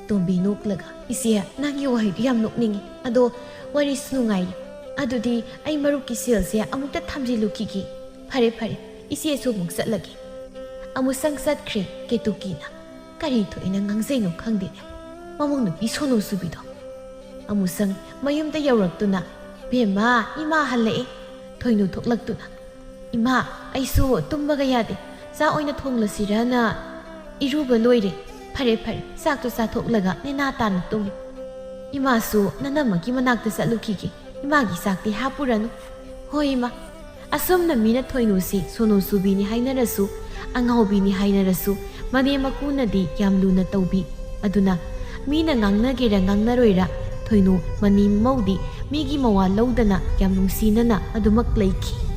ꯇꯣꯝꯕꯤ ꯅꯣꯛꯂꯒ, "ꯏꯆꯦ, ꯅꯪꯒꯤ ꯋꯥꯍꯩꯗꯨ ꯌꯥꯝ ꯅꯣꯛꯅꯤꯡꯉꯤ꯫ ꯑꯗꯣ ꯋꯥꯔꯤꯁꯨ ꯅꯨꯡꯉꯥꯏꯔꯤ꯫ ꯑꯗꯨꯗꯤ ꯑꯩ ꯃꯔꯨꯞꯀꯤ ꯁꯦꯜꯁꯦ ꯑꯃꯨꯛꯇ ꯊꯝꯖꯤꯜꯂꯨꯈꯤꯒꯦ꯫ ꯐꯔꯦ, ꯐꯔꯦ, ꯏꯆꯦꯁꯨ ꯑꯃꯨꯛ ꯆꯠꯂꯒꯦ꯫" ꯑꯃꯨꯁꯪ ꯆꯠꯈ꯭ꯔꯦ ꯀꯦꯇꯨꯀꯤꯅ꯫ ꯀꯔꯤ ꯊꯣꯛꯏꯅ ꯉꯥꯡꯖꯩꯅꯣ ꯈꯪꯗꯦꯅꯦ꯫ ꯃꯃꯧ ꯅꯨꯄꯤ ꯁꯣꯅꯨ ꯆꯨꯕꯤꯗꯣ꯫ ꯑꯃꯨꯁꯪ ꯃꯌꯨꯝꯗ ꯌꯧꯔꯛꯇꯨꯅ, "ꯕꯦꯝꯃ, ꯏꯃꯥ ꯍꯜꯂꯛꯑꯦ꯫" ꯊꯣꯏꯅꯨ ꯊꯣꯛꯂꯛꯇꯨꯅ, "ꯏꯃꯥ, ꯑꯩꯁꯨ ꯇꯨꯝꯕꯒ ꯌꯥꯗꯦ꯫ ꯆꯥꯛ ꯑꯣꯏꯅ ꯊꯣꯡꯂꯁꯤꯔꯅ ꯏꯔꯨꯕ ꯂꯣꯏꯔꯦ꯫ ꯐꯔꯦ, ꯐꯔꯦ, ꯆꯥꯛꯇꯨ ꯆꯥꯊꯣꯛꯂꯒ ꯅꯦꯅꯥ ꯇꯥꯅ ꯇꯨꯝꯃꯨ꯫" "ꯏꯃꯥꯁꯨ ꯅꯅꯝꯃꯒꯤ ꯃꯅꯥꯛꯇ ꯆꯠꯂꯨꯈꯤꯒꯦ꯫ ꯏꯃꯥꯒꯤ ꯆꯥꯛꯇꯤ ꯍꯥꯞꯄꯨꯔꯅꯨ꯫" "ꯍꯣꯏ, ꯏꯃꯥ꯫" ꯑꯁꯨꯝꯅ ꯃꯤꯅ ꯊꯣꯏꯅꯨꯁꯤ ꯁꯣꯅꯨ ꯆꯨꯕꯤꯅꯤ ꯍꯥꯏꯅꯔꯁꯨ, ꯑꯉꯥꯎꯕꯤꯅꯤ ꯍꯥꯏꯅꯔꯁꯨ, ꯃꯅꯦꯝ ꯃꯀꯨꯅꯗꯤ ꯌꯥꯝ ꯂꯨꯅ ꯇꯧꯕꯤ꯫ ꯑꯗꯨꯅ ꯃꯤꯅ ꯉꯥꯡꯅꯒꯦꯔꯥ ꯉꯥꯡꯅꯔꯣꯏꯔꯥ, ꯊꯣꯏꯅꯨ ꯃꯅꯤ ꯃꯧꯗꯤ ꯃꯤꯒꯤ ꯃꯋꯥ ꯂꯧꯗꯅ ꯌꯥꯝ ꯅꯨꯡꯁꯤꯅꯅ ꯑꯗꯨꯃꯛ ꯂꯩꯈꯤ꯫